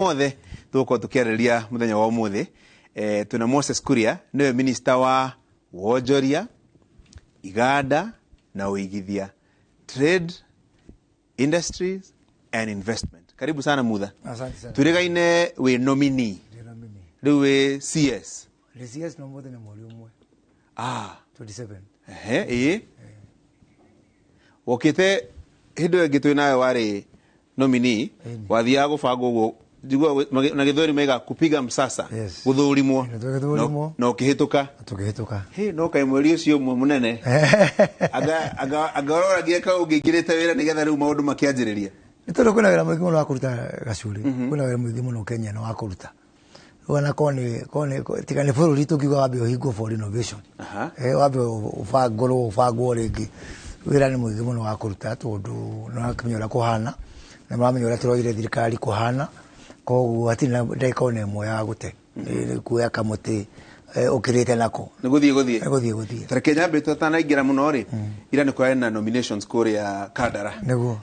Mothe tũgũkorwo tũkĩarĩrĩria mũthenya wa ũmũthĩ. Twĩna Moses Kuria, nĩwe minister wa wonjoria, iganda na ũigithia, trade, industries and investment. Karibu sana, Mutha. Asante sana. Twĩrĩgaine wĩ nominee. Ndĩ nominee. Rĩu wĩ CS. Ndĩ CS no mũthĩ nĩ mweri 1. 27. Ehe, ĩĩ, wokĩte hĩndĩ ĩyo ĩngĩ twĩ nawe warĩ nominee. Ĩni. Wathiaga gũbangwo ũguo njiguaga na gĩthweri maiga kupiga msasa. Gũthũrimwo. Ĩni, tũgĩthũrimwo. Na ũkĩhĩtũka. Tũkĩhĩtũka. Hĩ, no kaĩ mweri ũcio ũmwe mũnene anga ũroragia ka ũngĩingĩrĩte wĩra nĩgetha rĩu maũndũ makĩanjĩrĩria. Nĩ tondũ kwĩna wĩra mũingĩ mũno wa kũruta, gacuri. Kwĩna wĩra mũingĩ mũno Kenya no wa kũruta. Rĩu ona korwo nĩ tiga nĩ bũrũri tũkiuga wambe ũhingwo for renovation. Wambe ũbangũrwo, ũbangwo rĩngĩ. Wĩra nĩ mũingĩ mũno wa kũruta tondũ nĩ ũrakĩmenya ũrĩa kũhana na mũramenya ũrĩa tũroire thirikari kũhana, koguo hatirĩ na ndagĩka ona ĩmwe ya gũte. Nĩ kuoya kamũtĩ ũkĩrĩte nako. Nĩ gũthiĩ gũthiĩ. Nĩ gũthiĩ gũthiĩ. Tareke nyambe tũtanaingĩra mũno rĩ, ira nĩ kũrarĩ na nominations kũrĩa Kandara. Nĩguo.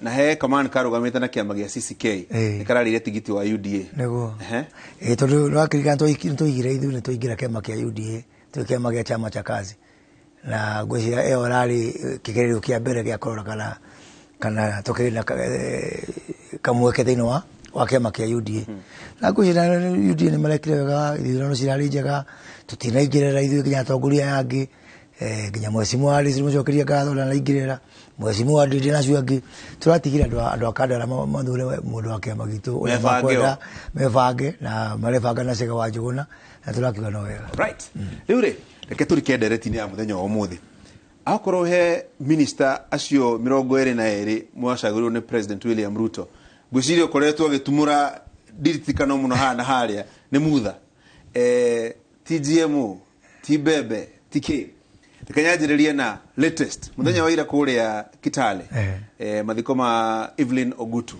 Na he kaman karũgamĩte na kĩama gĩa CCK nĩ kararĩire tigiti wa UDA. Nĩguo. Ehe. Ĩ tondũ nĩwakĩririkana nĩtwaigire ithuĩ nĩtwaingĩra kĩama kĩa UDA, twĩ kĩama gĩa Chama cha Kazi, na ngwĩciria ĩyo ĩrarĩ kĩgerio kĩa mbere gĩa kũrora kana tũkĩrĩ na kamweke thĩinĩ wa kĩama kĩa UDA, na ngwĩciria UDA nĩ marekire wega. Ithurano cirarĩ njega, tũtinaingĩrĩra ithuĩ nginya atongoria aya angĩ, nginya mheshimiwa Alice mũcokeria ngatho ndanaingĩrĩra, mheshimiwa Ndindi na acio angĩ. Tũratigire andũ a Kandara mathure mũndũ wa kĩama gitũ ũrĩa Mebange o. makwenda, mebange na marebanga na Cege wa Njũgũna, na tũrakiuga no wega. Right, rĩu rĩ, reke tũrike ndereti-inĩ ya mũthenya wa ũmũthĩ. Akorwo he minister acio 22 mwacagũrirwo nĩ President William Ruto, ngwĩciria ũkoretwo agĩtumũra ndiritikano mũno haha na harĩa nĩ Mutha. Ti GMO, ti mbembe, ti kĩ. Reke nyanjĩrĩrie na latest mũthenya wa ira kũrĩa Kitale. Mathiko ma Evelyn Ogutu,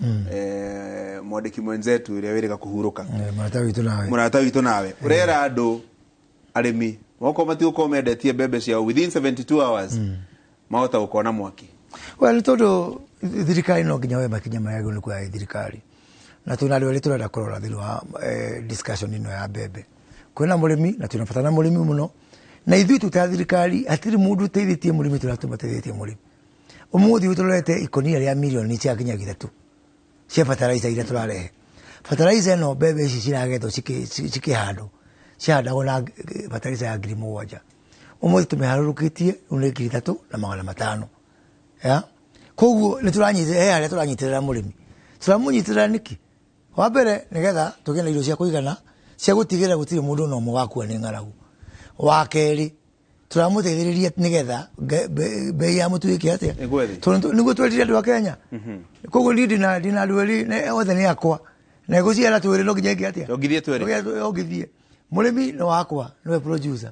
mwandĩki mwenzetu ũrĩa wĩrĩga kũhurũka. Mũrata witũ nawe. Mũrata witũ nawe. Ũrera andũ arĩmi mokorwo matigũkorwo mendetie mbembe ciao within 72 hours, mahota gũkorwo na mwaki. Well, nĩ tondũ thirikari no nginya we makinya marĩa agĩrĩirwo nĩ kuoya thirikari, na twĩna andũ erĩ tũrenda kũrora thĩinĩ wa discussion ĩno ya mbembe. Kwĩna mũrĩmi na twĩna bata na mũrĩmi mũno, na ithuĩ twĩ ta thirikari hatirĩ mũndũ ũteithĩtie mũrĩmi tũrĩa tũmateithĩtie mũrĩmi. Ũmũthĩ ũyũ tũrorete ikũnia rĩa mirioni cia nginya 3 cia fertilizer iria tũrarehe. Fertilizer ĩno, mbembe ici ciragethwo cikĩhandwo, cihandagwo na fertilizer ya 7,000. Ũmũthĩ tũmĩharũrũkĩtie rĩu nĩ 3,500. Ya koguo nĩ tũranyitĩrĩra, he harĩa tũranyitĩrĩra mũrĩmi. Tũramũnyitĩrĩra nĩkĩ? Wa mbere nĩgetha tũgĩe na irio cia kũigana cia gũtigĩrĩra gũtirĩ mũndũ ona ũmwe wakua nĩ ng'aragu. Wa kerĩ, tũramũteithĩrĩria nĩgetha bei ya mũtu ĩke atĩa? Ĩgwe thĩ. Tondũ nĩguo twendire andũ a Kenya. Koguo niĩ ndĩna andũ erĩ othe nĩ akwa, na ĩgũciara twĩrĩ no nginya ĩke atĩa? Yongithie twĩrĩ. Yongithie. Mũrĩmi nĩ wakwa, nĩwe producer.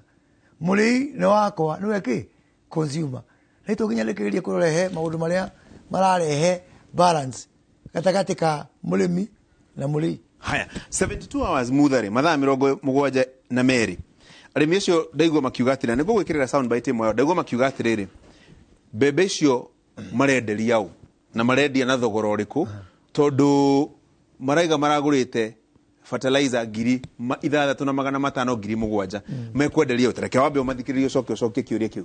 Mũrĩi nĩ wakwa, nĩwe kĩ consumer. Nĩ tũnginya rĩkĩrĩrie kũrehe maũndũ marĩa mararehe balance gatagatĩ ka mũrĩmi na mũrĩi. Haya, 72 hours, Mutharĩ, mathaa 72. Arĩmi acio ndaigua makiuga atĩrĩ, nĩ ngũgwĩkĩrĩra sound bite ĩmwe yao, ndaigua makiuga atĩrĩrĩ, mbembe icio marenderia ũ na marendia na thogora ũrĩkũ? Tondũ maraiga maragũrĩte fertilizer 6,500, 7,000. Mekwenderia ũ? Reke wambe ũmathikĩrĩrie, ũcoke ũcokie kĩũria kĩu.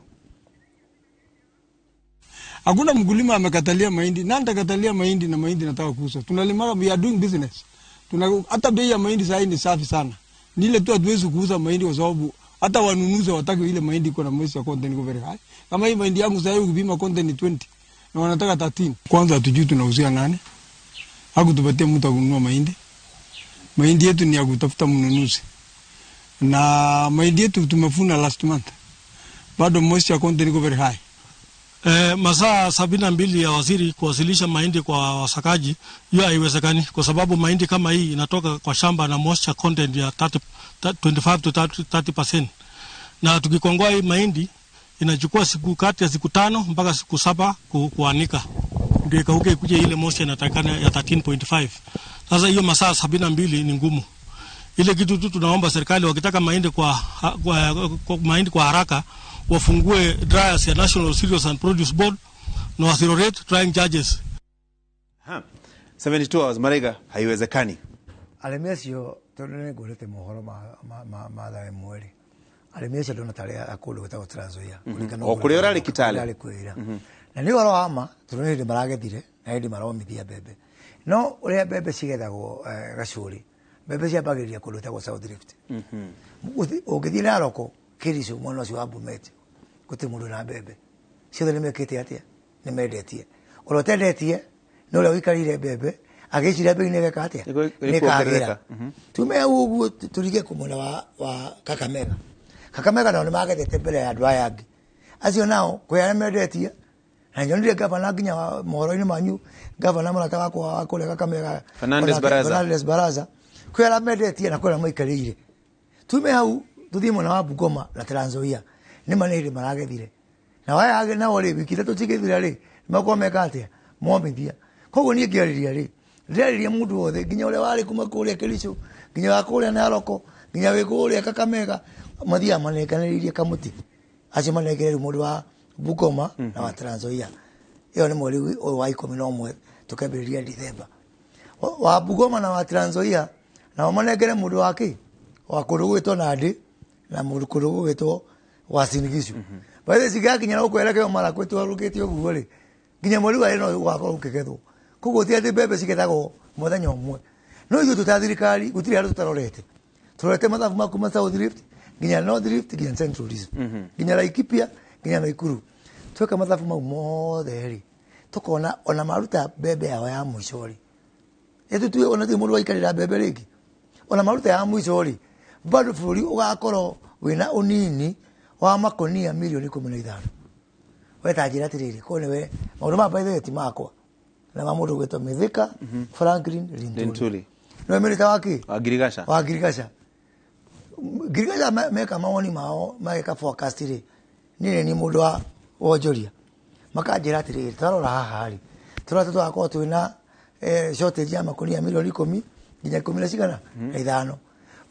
Hakuna mkulima amekatalia mahindi. Nani atakatalia mahindi na mahindi nataka kuuza? Tunalima, we are doing business. Tuna hata bei ya mahindi sasa ni safi sana. Ni ile tu hatuwezi kuuza mahindi kwa sababu hata wanunuzi hawataki ile mahindi iko na moisture content iko very high. Kama hii mahindi yangu sasa ukipima content ni 20 na wanataka 13. Kwanza hatujui tunauzia nani. Hakutupatia mtu kununua mahindi. Mahindi yetu ni ya kutafuta mnunuzi. Na mahindi yetu tumevuna last month. Bado moisture content iko very high. Masaa 72 ya waziri kuwasilisha mahindi kwa wasakaji, hiyo haiwezekani kwa sababu mahindi kama hii inatoka kwa shamba na moisture content ya 30, 25 to 30%. Na tukikongoa hii mahindi inachukua siku kati ya siku 5 mpaka siku 7 kuanika ndio ikauke ikuje ile moisture inatakikana ya 13.5. Sasa hiyo masaa 72 ni ngumu. Ile kitu tu tunaomba serikali, wakitaka mahindi kwa haraka, wafungue dryers ya National Cereals and Produce Board na wasirorate drying charges. Ha. 72 hours maraiga haiwezekani. Arĩmi acio tondũ nĩ nguonete mohoro ma thaa ĩmwe rĩ, arĩmi acio ndona tarĩ a kũndũ gwĩtagwo Trans Nzoia, kũringana O kũrĩa ũrarĩ Kitale. Kũrĩa arĩ kwĩra. Na nĩ ũhoro wa ma tondũ nĩ hĩndĩ maragethire na hĩndĩ maromithia mbembe. No ũrĩa mbembe cigethagwo gacũrĩ, mbembe ciambagĩrĩria kũndũ gwĩtagwo South Rift. Ũngĩthiĩ Narok, Kericho, mwena ũcio wa Bomet, gũtirĩ mũndũ wĩna mbembe. Ciothe nĩ mekĩte atĩa? Nĩ mendetie. Ũrĩa ũtendetie nĩ ũrĩa ũikarĩire mbembe agĩciria mbei nĩ ĩgeka atĩa? Nĩ Nĩ ĩkagĩra. kuongerereka. Tume hau ũguo tũrige kũ mwena wa Kakamega. Kakamega nao nĩ magethete mbere ya andũ aya angĩ. Acio nao kwĩ arĩa mendetie, na nyonire gavana nginya mohoro-inĩ manyu, gavana mũrata wakwa wa kũrĩa Kakamega, Fernandes onake Barasa. Fernandes Barasa, kwĩ arĩa mendetie na kwĩ arĩa maikarĩire. Tume hau tuthiĩ mwena wa Bungoma na Trans Nzoia, nĩ ma nĩ hĩndĩ maragethire. Na aya angĩ nao rĩ, wiki ithatũ cigĩthira rĩ, nĩmakorwo meka atĩa? Momithia. Koguo niĩ ngĩarĩria rĩ, ndĩrarĩria mũndũ wothe, nginya ũrĩa warĩ kuma kũrĩa Kericho, nginya wa kũrĩa Narok, nginya wĩ kũrĩa Kakamega, mathiaga manenganĩrĩirie kamũtĩ. Acio manengere rĩu mũndũ wa Bungoma na wa Trans Nzoia. Ĩyo nĩ mweri ũyũ wa 11 tũkĩambĩrĩria Dithemba. Wa Bungoma na wa Trans Nzoia nao manengere mũndũ wa kĩ? Wa kũndũ gũgwĩtwo Nandi na mũndũ kũndũ gũgwĩtwo Uasin Gishu. By the way, cigakinya no kwerekeo Marakwet twarũkĩte ũguo rĩ, nginya mweri wa ĩno ũgakorwo ũkĩgethwo. Koguo ti atĩ mbembe cigethagwo mũthenya ũmwe. No ithuĩ twĩ ta thirikari gũtirĩ handũ tũtarorete. Tũrorete mathabu ma kuma South Rift nginya North Rift nginya Central Rift, nginya Laikipia nginya Nakuru. Tweka mathabu mau mothe rĩ, tukona ona maruta mbembe yao ya mũico rĩ, ĩtutue ona ti mũndũ waikarĩra mbembe rĩngĩ, ona maruta ya mũico rĩ, bado bũrũri ũgakorwo wĩna ũnini wa makonia mirioni 15. We ta njĩra atĩrĩrĩ, ko nĩwe maũndũ ma by the way ti makwa, na ma mũndũ ũgwĩtwo Mithika Franklin Linturi. Linturi. Nĩwe mĩnĩta wa kĩ? Wa Girigaca. Wa Girigaca. Girigaca meka mawoni mao mageka forecast rĩ, niĩ nĩ mũndũ wa wonjoria. Makanjĩra atĩrĩrĩ, twarora haha rĩ, tũrora tũgakorwo twĩna shortage ya makonia mirioni 10 nginya ikũmi na cigana na ithano.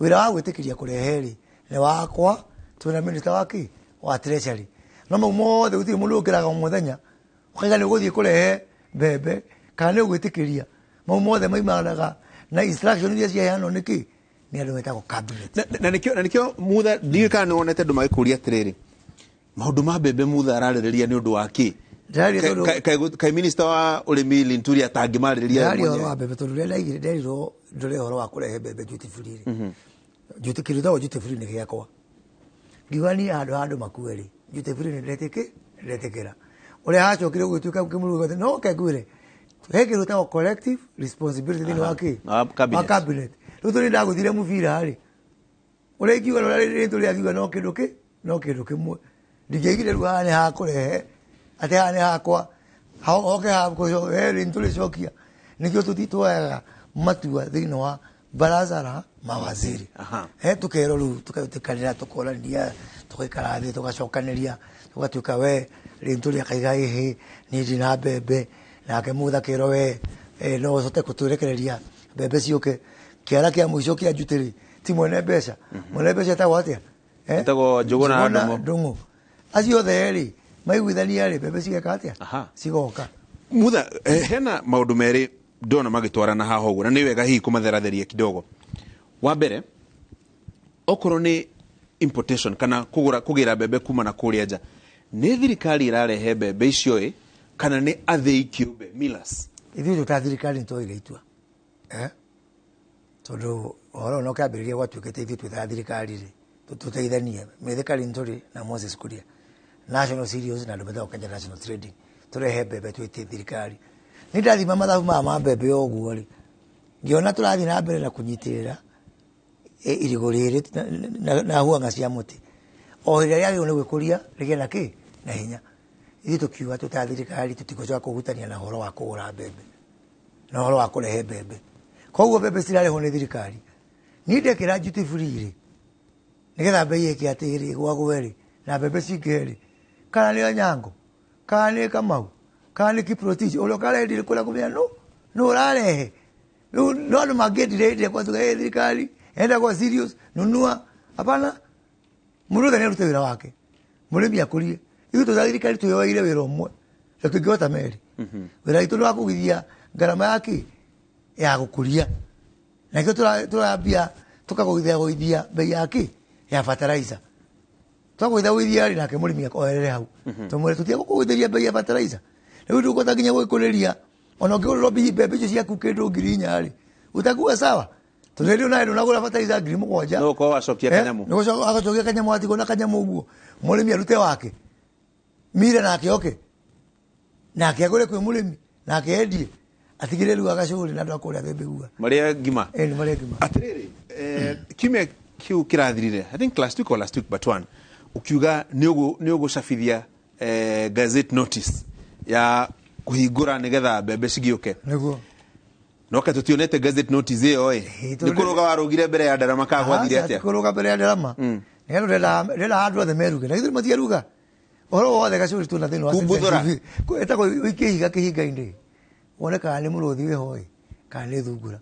Wĩra wa gwĩtĩkĩria kũrehe rĩ nĩ wakwa, twĩna minister wa kĩ? Wa treasury. No mau mothe gũtirĩ mũndũ ũkĩraga o mũthenya ũkaiga nĩ ũgũthiĩ kũrehe mbembe kana nĩ ũgwĩtĩkĩria. Mau mothe maimanaga na instruction iria ciaheanwo nĩ kĩ? Nĩ andũ metagwo cabinet. Na nĩkĩo Mutha, ndiũĩ kana nĩ wonete andũ magĩkũria atĩrĩrĩ, maũndũ ma mbembe Mutha ararĩrĩria nĩ ũndũ wa kĩ? Ndĩraria tondũ Kaĩ minister wa ũrĩmi Linturi atangĩmarĩrĩria we Ndĩraria ũhoro mwenyewe? wa mbembe tondũ rĩrĩa ndaigire nderirwo ndore ũhoro wa kũrehe mbembe duty free rĩ. Duty kĩndũ gĩtagwo duty free nĩ gĩakwa. Ngiuga niĩ handũ ha andũ makue rĩ, duty free nĩ ndetĩkĩra. Ũrĩa hacokire gũgĩtuĩka kĩmũruga gĩothe, no ke ngwĩre, he kĩndũ gĩtagwo collective responsibility thĩinĩ wa kĩ? Wa cabinet. Wa cabinet. Rĩu tondũ nĩndagũthire mũbira rĩ, ũrĩa ingiuga na ũrĩa rĩtũ rĩangiuga no kĩndũ kĩ? No kĩndũ kĩmwe. Ndingĩaigire rĩu haha nĩ hakũrehe, atĩ haha nĩ hakwa, hoke he rĩntũ rĩcokia. Nĩkĩo tũthiĩ tuoyaga matua thĩinĩ wa baraza la mawaziri. Tukerwo rĩu tũkanĩra, tũkorania, tũgaikara thĩ, tũgacokanĩria, tũgatuĩka we rĩntũ rĩakaiga ĩhĩ, niĩ ndina mbembe, nake Mutha akĩrwo we, no ũhote kũtũrekereria mbembe ciũke. Kĩara kĩa mũico kĩa njuti rĩ, ti mwene mbeca. Mwene mbeca etagwo atĩa? Etagwo Njũgũna Njũgũna Ndung'u. Ndung'u. Acio othe rĩ, maiguithania rĩ, mbembe cigeka atĩa? Cigoka. Mutha, hena maũndũ merĩ ndona magĩtwarana haha ũguo, na nĩ wega hihi kũmatheratheria kidogo. Wa mbere, okorwo nĩ importation kana kũgĩra mbembe kuma na kũrĩa nja, nĩ thirikari ĩrarehe mbembe icio ĩ, kana nĩ athĩi kĩũmbe, millers? Ithuĩ twĩ ta thirikari nĩ twoire itua. Tondũ ũhoro ũyũ no kĩambĩrĩria gwatuĩkĩte ithuĩ twĩ ta thirikari rĩ, tũteithanie. Mithika Linturi na Moses Kuria, National Cereals na andũ metagwo Kenya National Trading, tũrehe mbembe twĩtie thirikari. Nĩ ndathima mathabu maya ma mbembe o ũguo rĩ, ngĩona tũrathiĩ na mbere na kũnyitĩrĩra irigũ rĩrĩ na huanga cia mũtĩ. O hĩndĩ ĩrĩa rĩagĩrĩirwo nĩ gwĩkũria rĩgĩe na kĩ? Na hinya. Ithuĩ tũkiuga twĩ ta thirikari tũtigũcoka kũhutania na ũhoro wa kũgũra mbembe na ũhoro wa kũrehe mbembe. Koguo mbembe cirarehwo nĩ thirikari. Niĩ ndekĩra duty free rĩ, nĩgetha mbei ĩke atĩrĩ, ĩgwagwe rĩ, na mbembe cingĩhe rĩ, kana nĩ Onyango, kana nĩ Kamau, kana nĩ Kiprotich, ũrĩa ũkarendire kũrĩa kũmenya nũ ũrarehe. Rĩu no andũ mangĩendire hĩndĩ ĩrĩa gwatuĩka, thirikari, enda kwa serious, nunua, hapana. Mũndũ wothe nĩarute wĩra wake, mũrĩmi akũrie. Ithuĩ twĩ ta thirikari twĩyoeire wĩra ũmwe, na tũtingĩhota merĩ. Wĩra witũ nĩ wa kũgithia ngarama ya kĩ? Ya gũkũria. Na kĩo tũrambia tũkagũithia gũithia bei ya kĩ ya fertilizer. Twagũithia gũithia rĩ, nake mũrĩmi oerere hau. Tũmwĩre tũtige gũkũgũithĩria bei ya fertilizer. Rĩu ndũkũhota nginya gwĩkũrĩria ona ũngĩgũrĩrwo mbembe icio ciaku kĩndũ 4,000 rĩ, utakuwa sawa. Tondũ rĩu nawe ndũnagũra fertilizer 7,000. No ũkorwo wacokia kanyamũ. Nĩ gũcoka agacokia kanyamũ, atigwo na kanyamũ ũguo. Mũrĩmi arute wake mire nake oke nake agũre kwĩ mũrĩmi nake endie atigĩre rĩu agacũrĩ na andũ a kũrĩa Thembegua. Marĩa ngima. Nĩ marĩa ngima. Atiriri, kiumia kiu kirathirire, I think last week or last week but one, ukiuga nĩ ũgũcabithia gazette notice ya kũhingũra nĩgetha mbembe cigĩũke. Nĩguo. Noke tũtionete gazette notice ĩyo ĩ. Tondũ nĩ kũrũga warũgire mbere ya ndarama kana gwathire Aca, atĩa? kũrũga mbere ya ndarama nĩgetha ndĩrenda handũ othe meruge na githĩ matiaruga ũhoro wothe gacũrĩ tuona thĩinĩ wa Kumbuthũra. Citizen TV. Ĩtagwo ũikie ihiga kĩhinga-inĩ wone kana nĩ mũrũthi wĩho ĩ kana nĩ thungura,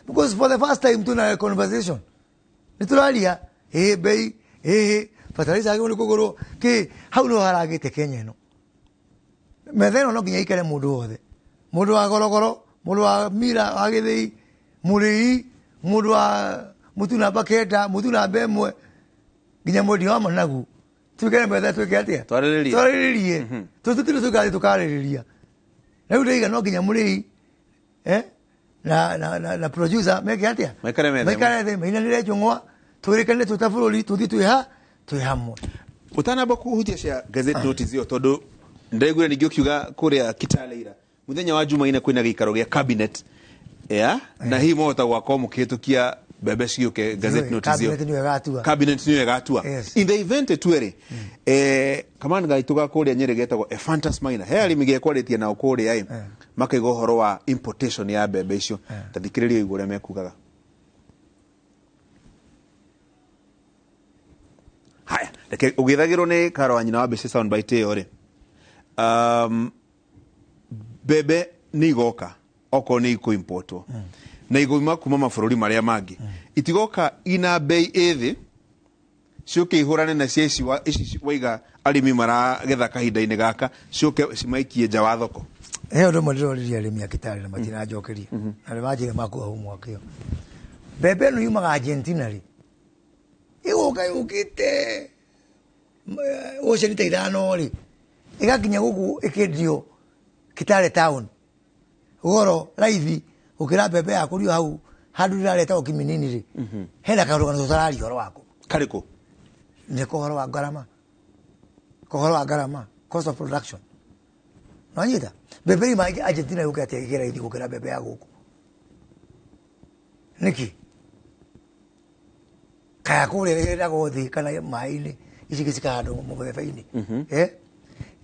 because for the first time tuna conversation, nĩ tũraria ĩ bei ĩ fertilizer agĩrĩirwo nĩ kũgũrwo kĩ hau nĩho haragĩte Kenya ĩno. Metha ĩno no nginya ikare mũndũ wothe, mũndũ wa gorogoro, mũndũ wa mira wa gĩthĩi, mũrĩi, mũndũ wa mũtu namba 9, mũtu namba 1, nginya mwendia wa managu. Tuikare metha twĩke atĩa? Twarĩrĩrie. Twarĩrĩrie. Tũtitire tũgathiĩ tũkarĩrĩria. Rĩu ndĩiga no nginya mũrĩi na producer meke atĩa? Maikare metha ĩmwe. Maikare thĩ, mainanĩre njũng'wa, twĩrĩkane twĩ ta bũrũri, tũthiĩ twĩ hamwe. Ũtanamba kũhutia cia gazette notice ĩyo, tondũ ndaiguire ningĩ ũkiuga kũrĩa Kitale ira mũthenya wa Jumaine kwĩna gĩikaro gĩa cabinet ya na hihi mwahota gwakorwo mũkĩhĩtũkia mbembe cigĩũke gazette notice ĩyo. Cabinet nĩyo ĩgatua. Cabinet nĩyo ĩgatua. Yes. In the event ĩtue rĩ, kamani gaitũ ga kũrĩa Nyĩrĩ getagwo Ephantus Maina, he arĩmi gekwarĩtie nao kũrĩa ĩ, makaiga ũhoro wa importation ya mbembe icio. Ta thikĩrĩria ũigue ũrĩa mekugaga. Haya, reke ũgĩthagĩrwo nĩ Karo wa nyina wa mbica soundbite ĩyo rĩ, mbembe nĩ igoka okorwo nĩ ikũimportwo na igũima kuma mabũrũri marĩa mangĩ, itigoka ina bei ĩ thĩ ciũke ihũrane na cia ici ici waiga arĩmi maragetha kahinda-inĩ gaka, ciũke cimaikie nja wa thoko. He ũndũ ũmwe ndĩroririe arĩmi a Kitale na matinanjokeria na nĩ manjĩre makuo homework ĩyo. Mbembe ĩno yumaga Argentina rĩ, ĩgũka yũkĩte ocean ta 5 rĩ, ĩgakinya gũkũ ĩkĩendio Kitale town goro raithi gũkĩra mbembe ya kũrio hau handũ ndĩraretagwo Kiminini rĩ. Hena kaũndũ tũtararia ũhoro wako. Karĩkũ? Nĩ kohoro wa ngarama, kohoro wa ngarama, cost of production. Nonyita mbembe ima Argentina yũke atĩa ĩkĩ raithi gũkĩra mbembe ya gũkũ? Nĩkĩ kaya kũrĩa ĩragwo thĩ kana maĩ-inĩ ici ingĩ cikahandwo mũbebe-inĩ?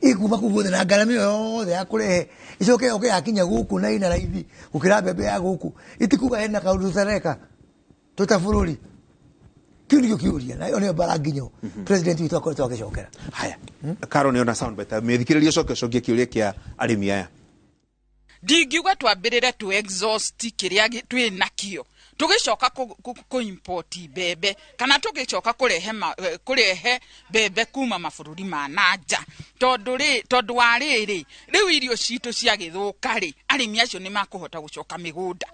Ikuma kũu guothe na ngarama ĩyo yothe ya kũrehe icoke yoke yakinya gũkũ na ina raithi gũkĩra mbembe ya gũkũ, itikuga hena kaũndũ tũtareka twĩ ta bũrũri? Kĩu nĩkĩo kĩũria na ĩyo nĩyo mbara nginyo president witũ akoretwo agĩcokera. Haya, Karo nĩ ona soundbite, mĩthikĩrĩria ũcoke ũcokie kĩũria kĩa arĩmi aya. Ndingiuga twambĩrĩre tu exhaust kĩrĩa twĩ nakĩo tũgĩcoka kũ import mbembe kana tũgĩcoka kũrehe mbembe kuma mabũrũri ma nanja, tondũ wa rĩrĩ rĩu irio citũ ciagĩthũka rĩ, arĩmi acio nĩ makũhota gũcoka mĩgũnda?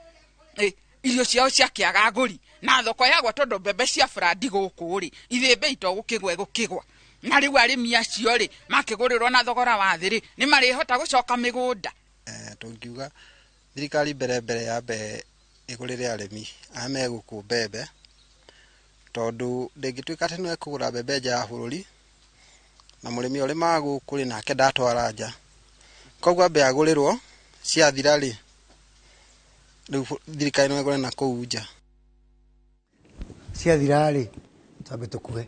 Irio ciao ciakĩaga agũri na thoko yagwa, tondũ mbembe cia brandi gũkũ rĩ ithĩ mbei to gũkĩgwa ĩgũkĩgwa, na rĩu arĩmi acio rĩ makĩgũrĩrwo na thogora wa thĩ rĩ, nĩ marĩhota gũcoka mĩgũnda? Tũngiuga thirikari mbere mbere yambe ĩgũrĩre arĩmi arĩa me gũkũ mbembe, tondũ ndĩngĩtuĩka atĩ no ĩkũgũra mbembe nja ya bũrũri na mũrĩmi ũrĩmaga gũkũ rĩ nake ndatwara nja. Koguo ambe agũrĩrwo, ciathira rĩ, rĩu thirikari no ĩgũre na kũu nja. Ciathira rĩ, twambe tũkue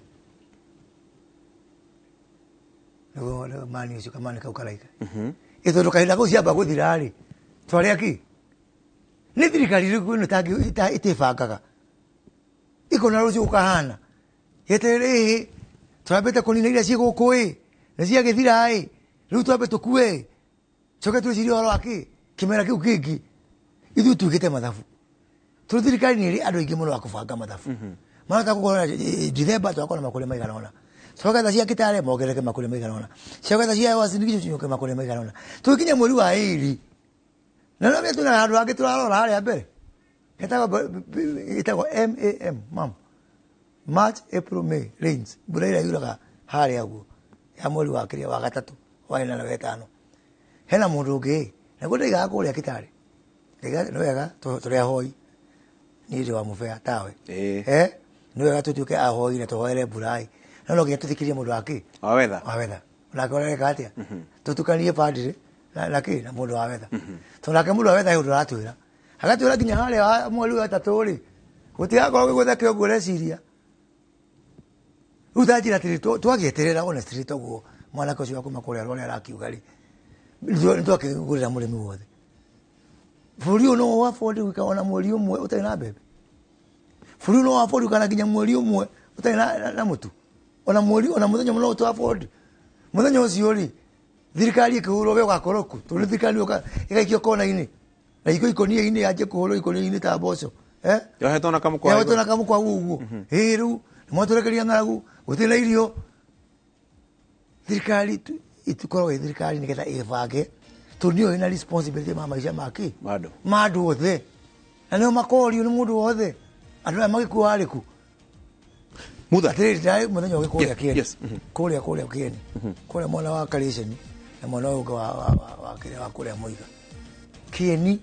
nĩguo mani ũcio kamani kau karaika ĩ, tondũ kahinda kau ciamba gũthira rĩ, twarĩa kĩ? Nĩ thirikari ĩrĩkũ ĩno ĩtĩbangaga ikona rũciũ gũkahana yeterere? Ĩhĩ, twambĩte kũnina iria ciĩ gũkũ ĩ na ciagĩthira ĩ, rĩu twambe tũkue coke twĩcirie ũhoro wa kĩ kĩmera kĩu kĩngĩ. Ithuĩ tuĩkĩte mathabu tondũ thirikari nĩ ĩrĩ andũ aingĩ mũno a kũbanga mathabu marahota gũkorwo Dithemba twakorwo na makũnia maigana ũna, twagetha cia Kitale mongerereke makũnia maigana ũna, ciagetha cia Uasin Gishu cinyoke makũnia maigana ũna, tũgĩkinya mweri wa 2 na no twĩna handũ hangĩ tũrarora harĩa mbere. Ĩtagwo MAM, mam, March, April, May rains, mbura ĩrĩa yuraga harĩa ũguo ya mweri wa kĩrĩa wa gatatũ, wa ĩna na wetano. Hena mũndũ ũngĩ naguo ndaigaga kũrĩa Kitale. Ndaigaga nĩ wega tũrĩ ahoi, niĩ ndĩ wa mũbea tawe. Nĩ wega tũtuĩke ahoi na tũhoere mbura ĩ, no no nginya tũthikĩrĩrie mũndũ wa kĩ? Wa weather. Wa weather. Onake ũreka atĩa? Tũtukanie padri na kĩ na mũndũ wa weather. Tondũ nake mũndũ wa weather he ũndũ aratwĩra. Agatwĩra nginya harĩa mweri wa gatatũ rĩ, gũtigakorwo gĩgũtheke ũguo ũreciria. Rĩu ta njĩra atĩrĩ, twagĩeterera honestly toguo mwanake ũcio wa kuma kũrĩa Rware arakiuga rĩ, nĩ twakĩgũrĩra mũrĩmi wothe. Bũrũri ũyũ no wa afford gwĩka ona mweri ũmwe ũtarĩ na mbembe. Bũrũri ũyũ no wa afford kana nginya mweri ũmwe ũtarĩ na mũtu. Ona mweri, ona mũthenya ũmwe no tũ afford. Mũthenya ũcio rĩ, thirikari ĩkĩhũrwo we ũgakorwo kũ? Tondũ thirikari yũka ĩgaikio kona-inĩ. Na iko ikũnia-inĩ yanjie kũhũrwo ikũnia-inĩ ta mboco. Yohetwo na kamũkwa. Yohetwo na kamũkwa ũguo. Ĩĩ rĩu nĩ mwatũrekeria ng'aragu, gũtirĩ na irio. Thirikari ĩkoragwo ĩ thirikari nĩgetha ĩbange, tondũ nĩyo ĩna responsibility ma maica ma kĩ? Ma andũ. Ma andũ othe. Na nĩo makorio nĩ mũndũ wothe. Andũ aya magĩkua arĩ kũ? Mutha. Atĩrĩrĩ, ndĩrarĩ mũthenya ũngĩ kũrĩa Kĩeni. Yes. Kũrĩa, kũrĩa Kĩeni. Kũrĩa mwena wa Karĩceni na mwena ũyũ ũngĩ wa kĩrĩa wa kũrĩa Mũiga. Kĩeni,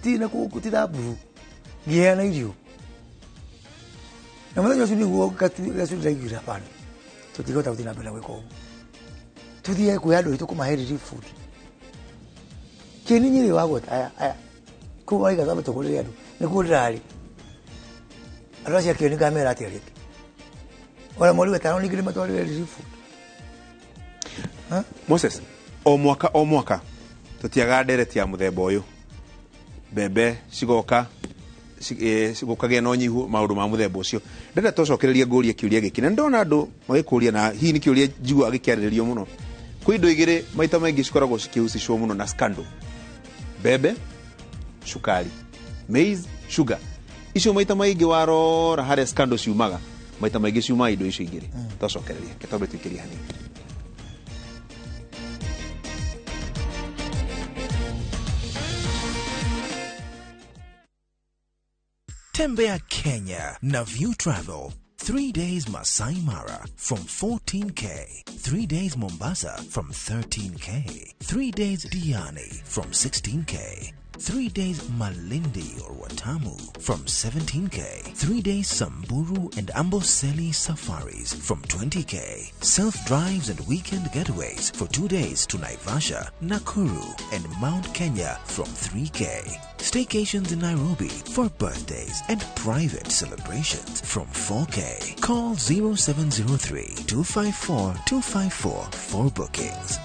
ti na kũu, ti Thamburu. Ngĩheana irio. Na mũthenya ũcio nĩguo gatu ndĩraiguire hapana. Tũtingĩhota gũthiĩ na mbere na gwĩka ũguo. Tũthiĩ kwĩ andũ aitũ kũmahe relief food. Kĩeni nyĩrĩ wa gweta, aya, aya. Kũu waiga twambe tũgũrĩre andũ. Nĩkuo ndĩrarĩ. Andũ acio a Kĩeni ngamera atĩa rĩngĩ? Ona mweri wa ĩtano ningĩ nĩmatwarĩre relief food. Moses, o mwaka o mwaka tũtiagaga ndereti ya mũthemba ũyũ. Mbembe cigoka, gũkagĩa na ũnyihu maũndũ ma mũthemba ũcio. Ndĩrenda tũcokererie ngũrie kĩũria gĩkĩ, na nĩndona andũ magĩkũria, na hihi nĩ kĩũria njiguaga gĩkĩarĩrĩrio mũno. Kwĩ indo igĩrĩ maita maingĩ cikoragwo cikĩhusishwo mũno na scandal. Mbembe, cukari. Maize, sugar. Icio maita maingĩ warora harĩa scandal ciumaga, maita maingĩ ciumaga indo icio igĩrĩ. Twacokereria, reke twambe tũikĩrie hanini. Tembea Kenya na View Travel. 3 days Masai Mara from 14K. 3 days Mombasa from 13K. 3 days Diani from 16K. 3 days Malindi or Watamu from 17K. 3 days Samburu and Amboseli safaris from 20K. Self-drives and weekend getaways for 2 days to Naivasha, Nakuru and Mount Kenya from 3K. Staycations in Nairobi for birthdays and private celebrations from 4K. Call 0703 254 254 for bookings.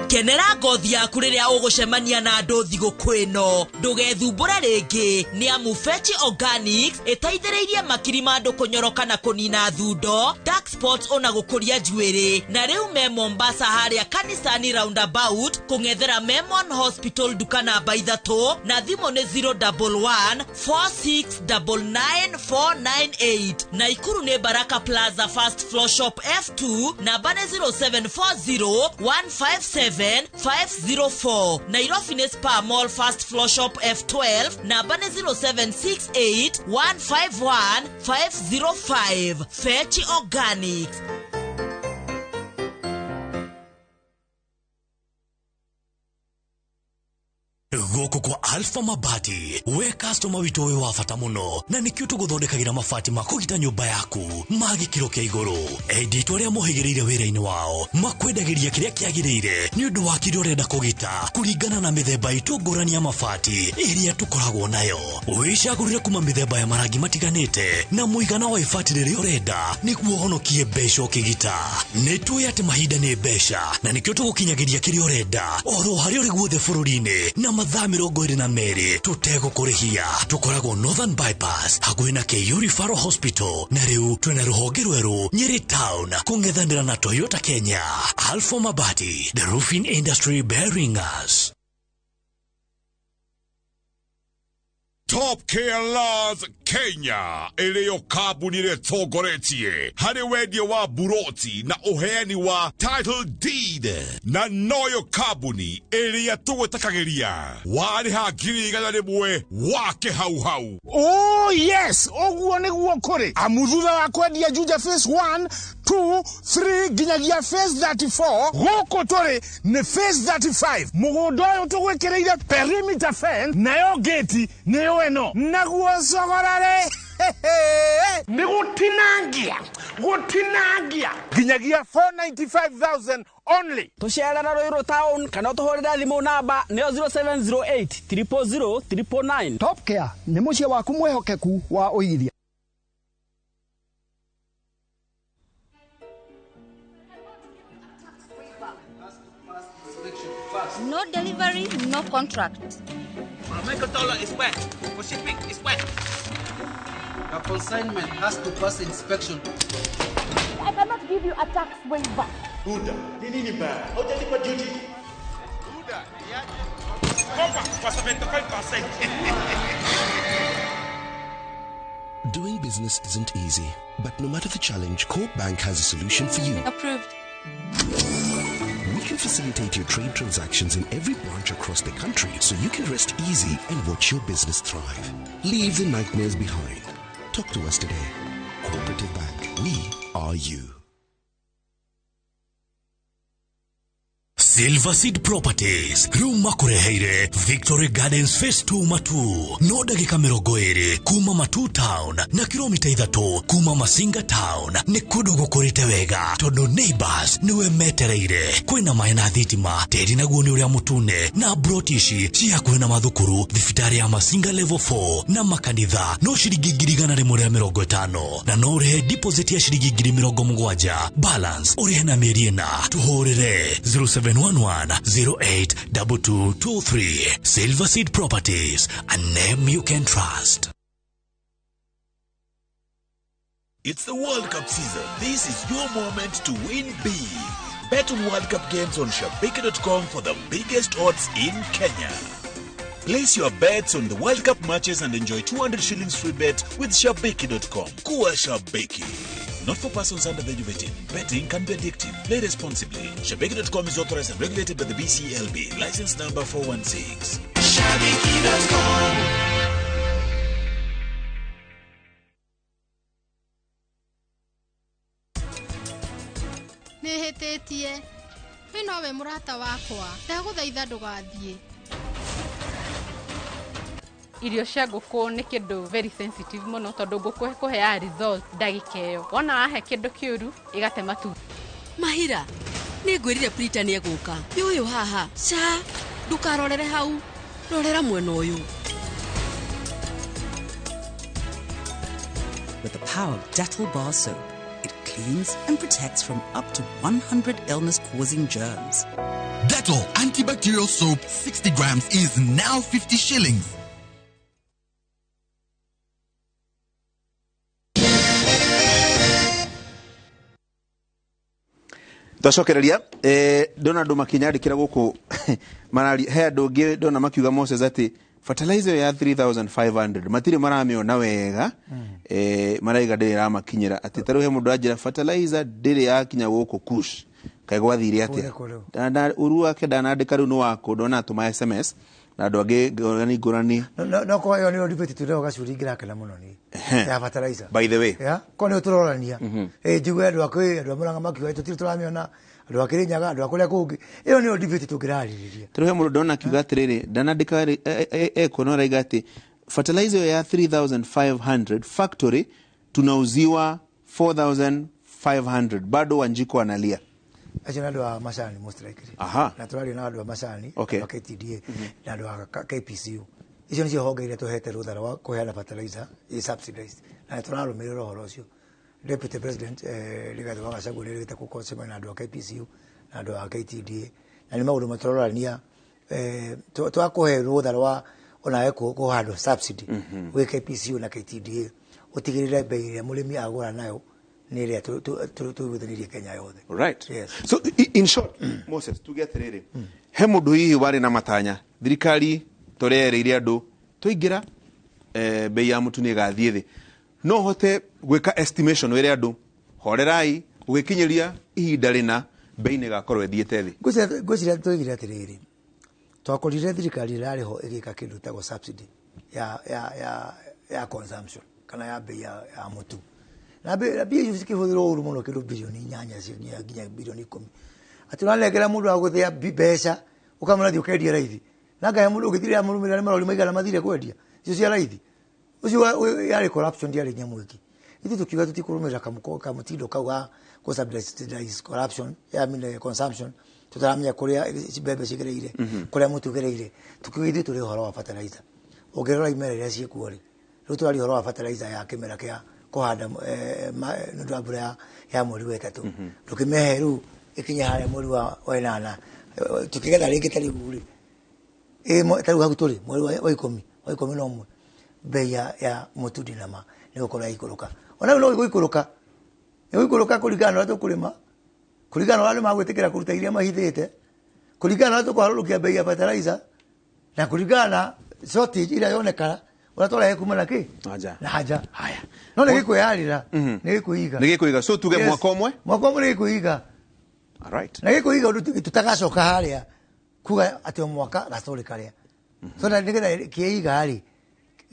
Kenera ngothi yaku rĩrĩa ũgũcemania na andũ thigũkũ ĩno. Ndũgethumbũre rĩngĩ nĩ amu Fetch Organics ĩteithĩrĩirie makiri ma andũ kũnyoroka na kũnina thundo, dark spots ona gũkũria njuĩrĩ. Na rĩu me Mombasa harĩa Kanisani roundabout kũng'ethera Memon Hospital nduka namba 3 na thimũ nĩ zero double one four six double nine four nine eight. Naikuru nĩ Baraka Plaza first floor shop F2 namba nĩ zero seven four zero one five seven five zero four. Nairobi nĩ Spa Mall first floor shop F12 namba nĩ zero seven six eight one five one five zero five. Fetch Organics. Gũkũ kwa Alpha Mabati, we customer witũ wĩ wa bata mũno, na nĩkĩo tũgũthondekagĩra mabati ma kũgita nyũmba yaku ma gĩkĩro kĩa igũrũ. Endia aitũ arĩa mohĩgĩrĩire wĩra-inĩ wao makwendagĩria kĩrĩa kĩagĩrĩire nĩ ũndũ wa kĩrĩa ũrenda kũgita kũringana na mĩthemba itũ ngũrani ya mabati ĩrĩa tũkoragwo nayo. Wĩcagũrĩre kuma mĩthemba ya marangi matiganĩte na mũigana wa ibati rĩrĩa ũrenda nĩguo ũhonokie mbeca ũkĩgita. Nĩ tũĩ atĩ mahinda nĩ mbeca na nĩkĩo tũgũkinyagĩria kĩrĩa ũrenda oro harĩa ũrĩ guothe bũrũri-inĩ na mathaa mĩrongo ĩrĩ na merĩ tũtegũkũrĩhia. Tũkoragwo Northern Bypass hakuhĩ na KU Referral Hospital, na rĩu twĩna rũhonge rwerũ Nyeri Town kũng'ethanĩra na Toyota Kenya. Alpha Mabati, the roofing industry bearing us. Top Care Lands Kenya ĩrĩyo kambuni ĩrĩa ĩtongoretie harĩ wendia wa buroti na ũheani wa title deed, na noyo kambuni ĩrĩa tũgwĩtakagĩria warĩha 100,000 wake hau hau. Oh yes, ũguo nĩguo kũrĩ, amu thutha wa kwendia Juja phase 1, 2, 3 nginyagia phase 34, gũkũ tũrĩ nĩ phase 35. Mũgũnda ũyũ tũgwĩkĩrĩire perimeter fence, nayo gate nĩyo ĩno, naguo cogora rĩ nĩ gũtinangia gũtinangia nginyagia 495,000 only. Tũcerera Ruiru town kana ũtũhũrĩre thimũ namba nĩyo 0708 000 999. Top Care nĩ mũciĩ waku mwĩhokeku wa ũigithia. No delivery, no contract. Michael Dollar is wet. For shipping is wet. Your consignment has to pass inspection. I cannot give you a tax waiver. Buda, ni nini baya? Haujalipa duty? Buda, kopa kwa 75%. Doing business isn't easy, but no matter the challenge, Corp Bank has a solution for you. Approved. We can facilitate your trade transactions in every branch across the country so you can rest easy and watch your business thrive. Leave the nightmares behind. Talk to us today. Cooperative Bank. We are you. Silver Seed Properties rĩu makũreheire Victory Gardens Phase 2 Matu, no ndagĩka 20 kuma Matu Town na kilomita 3 kuma Masinga Town. Nĩ kũndũ gũkũrĩte wega tondũ neighbors nĩwe metereire. Kwĩna maĩ na thitima, tĩri naguo nĩ ũrĩa mũtune, na broti ici ci hakuhĩ na mathukuru, thibitarĩ ya Masinga level 4 na makanitha, no ciringi 150,000, na no ũrĩhe deposit ya ciringi 70,000, balance ũrĩhe na mĩeri 4. Tũhũrĩre 0711 082223. Silver Seed Properties, a name you can trust. It's the World Cup season. This is your moment to win big. Bet on World Cup games on Shabiki.com for the biggest odds in Kenya. Place your bets on the World Cup matches and enjoy 200 shillings free bet with Shabiki.com. Kuwa Shabiki. Not for persons under the age of 18. Betting can be addictive. Play responsibly. Shabiki.com is authorized and regulated by the BCLB. License number 416. Shabiki.com. Nĩhĩtĩtie. We nowe mũrata wakwa. Ndagũthaitha ndũgathiĩ. Irio cia ngũkũ nĩ kĩndũ very sensitive mũno tondũ ngũkũ ĩkũheaga result ndagĩka ĩyo. Wona wahe kĩndũ kĩũru ĩgate matumbĩ. Mahira, nĩ ngwĩrire Prita nĩ egũka. Ũyũ haha, ca, ndũkarorere hau, rorera mwena ũyũ. With the power of Dettol bar soap, it cleans and protects from up to 100 illness-causing germs. Dettol antibacterial soap 60 grams is now 50 shillings. Twacokereria ndona andũ makĩnyandĩkĩra gũkũ marari he andũ ngĩ ndona makiuga Moses atĩ fertilizer ya 3500 matirĩ maramĩona wega, maraiga ndĩrĩ ĩramakinyĩra, atĩ ta rĩu he mũndũ anjĩra fertilizer ndĩrĩ yakinya gũkũ Kush, kaĩ gwathire atĩa? Ũru wake ndanandĩka rĩu nĩ wakũ, ndona atũma SMS na andũ angĩ ngũrani ngũrani. No kwa ĩyo nĩyo debate twĩnayo gacuri ngĩrakena mũno nĩ ya fertilizer. By the way. Yeah, ko nĩ tũrorania. Njigue andũ akĩ andũ a Murang'a makiuga tũtirĩ tũramĩona, andũ a Kĩrĩnyaga, andũ a kũrĩa kũngĩ. Ĩyo nĩyo debate tũngĩrarĩrĩria. Tũrĩ he mũndũ ndona akiuga atĩrĩrĩ, ndanandĩka ekuona araiga atĩ fertilizer ya 3500 factory tunauziwa 4500, bado Wanjiko analia. Acio nĩ andũ a macani most likely. Na tũraria na andũ a macani, okay, andũ a KTDA na andũ a KPCU. Icio nĩcio honge iria tũhete rũtha rwa kũheana fertilizer ĩ subsidized, na tũrarũmĩrĩra ũhoro ũcio. Deputy President Rigathi wa Gachagua nĩerĩgĩte gũcemania na andũ a KPCU na andũ a KTDA, na nĩ maũndũ matũrorania twakũhe rũtha rwa onawe kũhandwo subsidy gwĩ KPCU na KTDA, ũtigĩrĩre bei ĩrĩa mũrĩmi agũra nayo nĩ ĩrĩa tũiguithanĩirie Kenya yothe. Right. Yes. So in short, Moses, tuge atĩrĩrĩ, he mũndũ hihi warĩ na matanya thirikari tũrerĩire andũ tũingĩra Bei ya mũtu nĩ ĩgathiĩ thĩ. No hote gwĩka estimation wĩre andũ horerai gũgĩkinyĩria ihinda rĩna bei nĩ ĩgakorwo ĩthiĩte thĩ. Ngwĩciria tũigire atĩrĩrĩ, twakorire thirikari ĩrarĩ ho ĩgĩka kĩndũ ĩtagwo subsidy ya consumption kana ya bei ya mũtu, na mbia icio cikĩhũthĩrwo ũru mũno, kĩndũ bilioni 8 nginya bilioni 10, atĩ ũranengera mũndũ wa gũthĩa mbeca ũkamwĩra thiĩ ũkendie raithi, na ngahe mũndũ ũngĩthire mũrũmĩrĩra nĩ marori maigana mathire kwendia icio cia raithi. Ũcio yarĩ corruption, ndiarĩ nyamũ ĩngĩ. Ithuĩ tũkiuga tũtikũrũmĩrĩra kamũtindo kau ga kũ subsidize corruption ya consumption, tũtaramenya kũrĩa mbembe cigereire, kũrĩa mũtu ũgereire. Tukiuga ithuĩ tũrĩ ũhoro wa fertilizer. Ũngĩrora imera iria ciĩkuo rĩ, rĩu tũraria ũhoro wa fertilizer ya kĩmera kĩa kũhanda nĩ ũndũ wa mbura ya mweri wa ĩtatũ. Ndũkĩmehe rĩu ĩkinye harĩa mweri wa ĩnana, tukĩgetha rĩngĩ ta rĩu rĩ, ta rĩu hau tũrĩ mweri wa 10, wa 11, bei ya mũtu ndinama nĩ gũkorwo yaikũrũka. Ona rĩu no ĩgũikũrũka, ĩgũikũrũka kũringana na ũrĩa tũkũrĩma, kũringana na ũrĩa andũ magwĩtĩkĩra kũruta iria mahithĩte, kũringana na ũrĩa tũkũharũrũkia bei ya fertilizer, na kũringana na shortage ĩrĩa yonekana ũrĩa tũrehe kuma na kĩ Nja. Na nja. No nĩ gĩkwĩyarĩra, nĩ gĩkwĩiga. Nĩ gĩkwĩiga, so tuge mwaka ũmwe. Mwaka ũmwe nĩ gĩkwĩiga. Alright. Na gĩkwĩiga ũndũ tutagacoka harĩa kuga atĩ o mwaka gacorĩ karĩa, so na nĩgetha kĩiga rĩ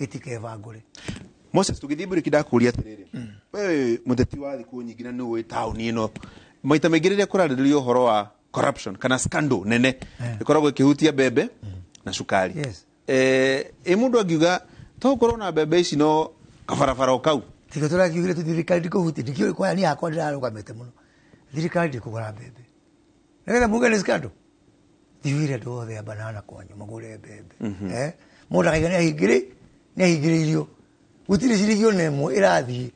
gĩtikebangũre. Moses, tũgĩthiĩ mbere ndakũria atĩrĩrĩ, wewe mũteti wa thikũ nyingĩ na nĩ ũĩ taũni ĩno, maita maingĩ rĩrĩa kũrarĩrĩrio ũhoro wa corruption kana scandal nene ĩkoragwo ĩkĩhutia mbembe na cukari. Ĩ mũndũ angiuga to gũkorwo na mbembe ici no kabarabara o kau? Tiga tũrakiugire tu thirikari ndikũhutia, ndikĩũĩ kwaya niĩ hakwa ndĩrarũgamĩte mũno, thirikari ndĩkũgũra mbembe nĩgetha muge nĩ scandal. Thiwire andũ othe a banana kwanyu magũre mbembe. Mũndũ akaiga nĩ ahingĩrĩirio, gũtirĩ ciringi ona ĩmwe ĩrathiĩ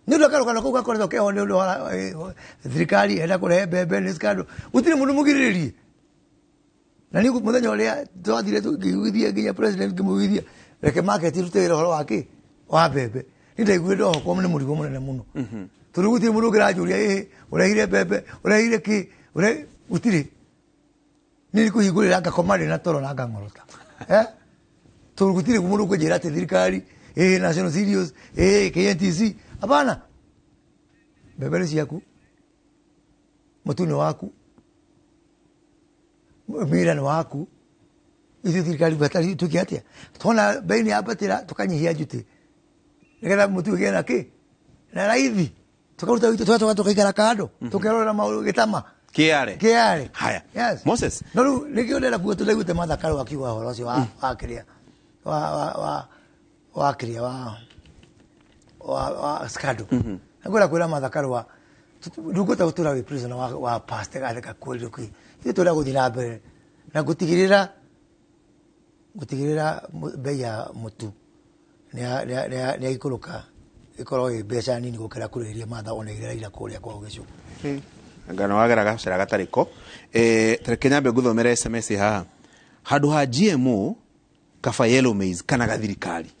nĩ ũndũ akarũgano kau gakoretwo keho nĩ ũndũ wa thirikari enda kũrehe mbembe nĩ scandal. Gũtirĩ mũndũ mũgirĩrĩrie. Na niĩ mũthenya ũrĩa twathire ngĩiguithia nginya president, ngĩmũiguithia reke market ĩrute wĩra ũhoro wa kĩ wa mbembe, nĩ ndaiguire ndohokwo nĩ mũrigo mũnene mũno, tondũ gũtirĩ mũndũ ũngĩranjũria, ĩhĩ ũrehire mbembe, ũrehire kĩ, gũtirĩ. Nĩ kũhingũrĩra ngakoma ndĩ na toro na ngang'orota, tondũ gũtirĩ mũndũ ũkũnjĩra atĩ thirikari ĩhĩ National Cereals, ĩhĩ KNTC. Hapana, mbembe nĩ ciaku, mũtu nĩ waku, mira nĩ waku. Ithuĩ thirikari bata tuke atĩa? Tuona bei nĩ yambatĩra, tũkanyihia njuti nĩgetha mũtu ũgĩe na kĩ na raithi, tukaruta witũ, tũgacoka tũkaikara kando, tũkerorera maũndũ gĩtama. Kĩare. Kĩare. Haya. Yes. Moses. No rĩu nĩkĩo ndĩrenda kuga, tũraiguĩte Martha Karua akiuga ũhoro ũcio wa kĩrĩa wa kĩrĩa wa scandal. Na ngwenda kwĩra Martha Karua, ndungũta gũtũra wĩ prisoner wa past gatheka kwĩrwo kĩ. Ithuĩ tũrenda gũthiĩ na mbere na gũtigĩrĩra bei ya mũtu nĩ yaikũrũka, ĩkorwo ĩ mbeca nini gũkĩra kũrĩa iria Martha oneire Raila kũrĩa kwao gĩcũgũ. Ngano wagera gacera gatarĩ ko. Tareke nyambe ngũthomere SMS haha. Handũ ha GMO kaba yellow maize kana gathirikari.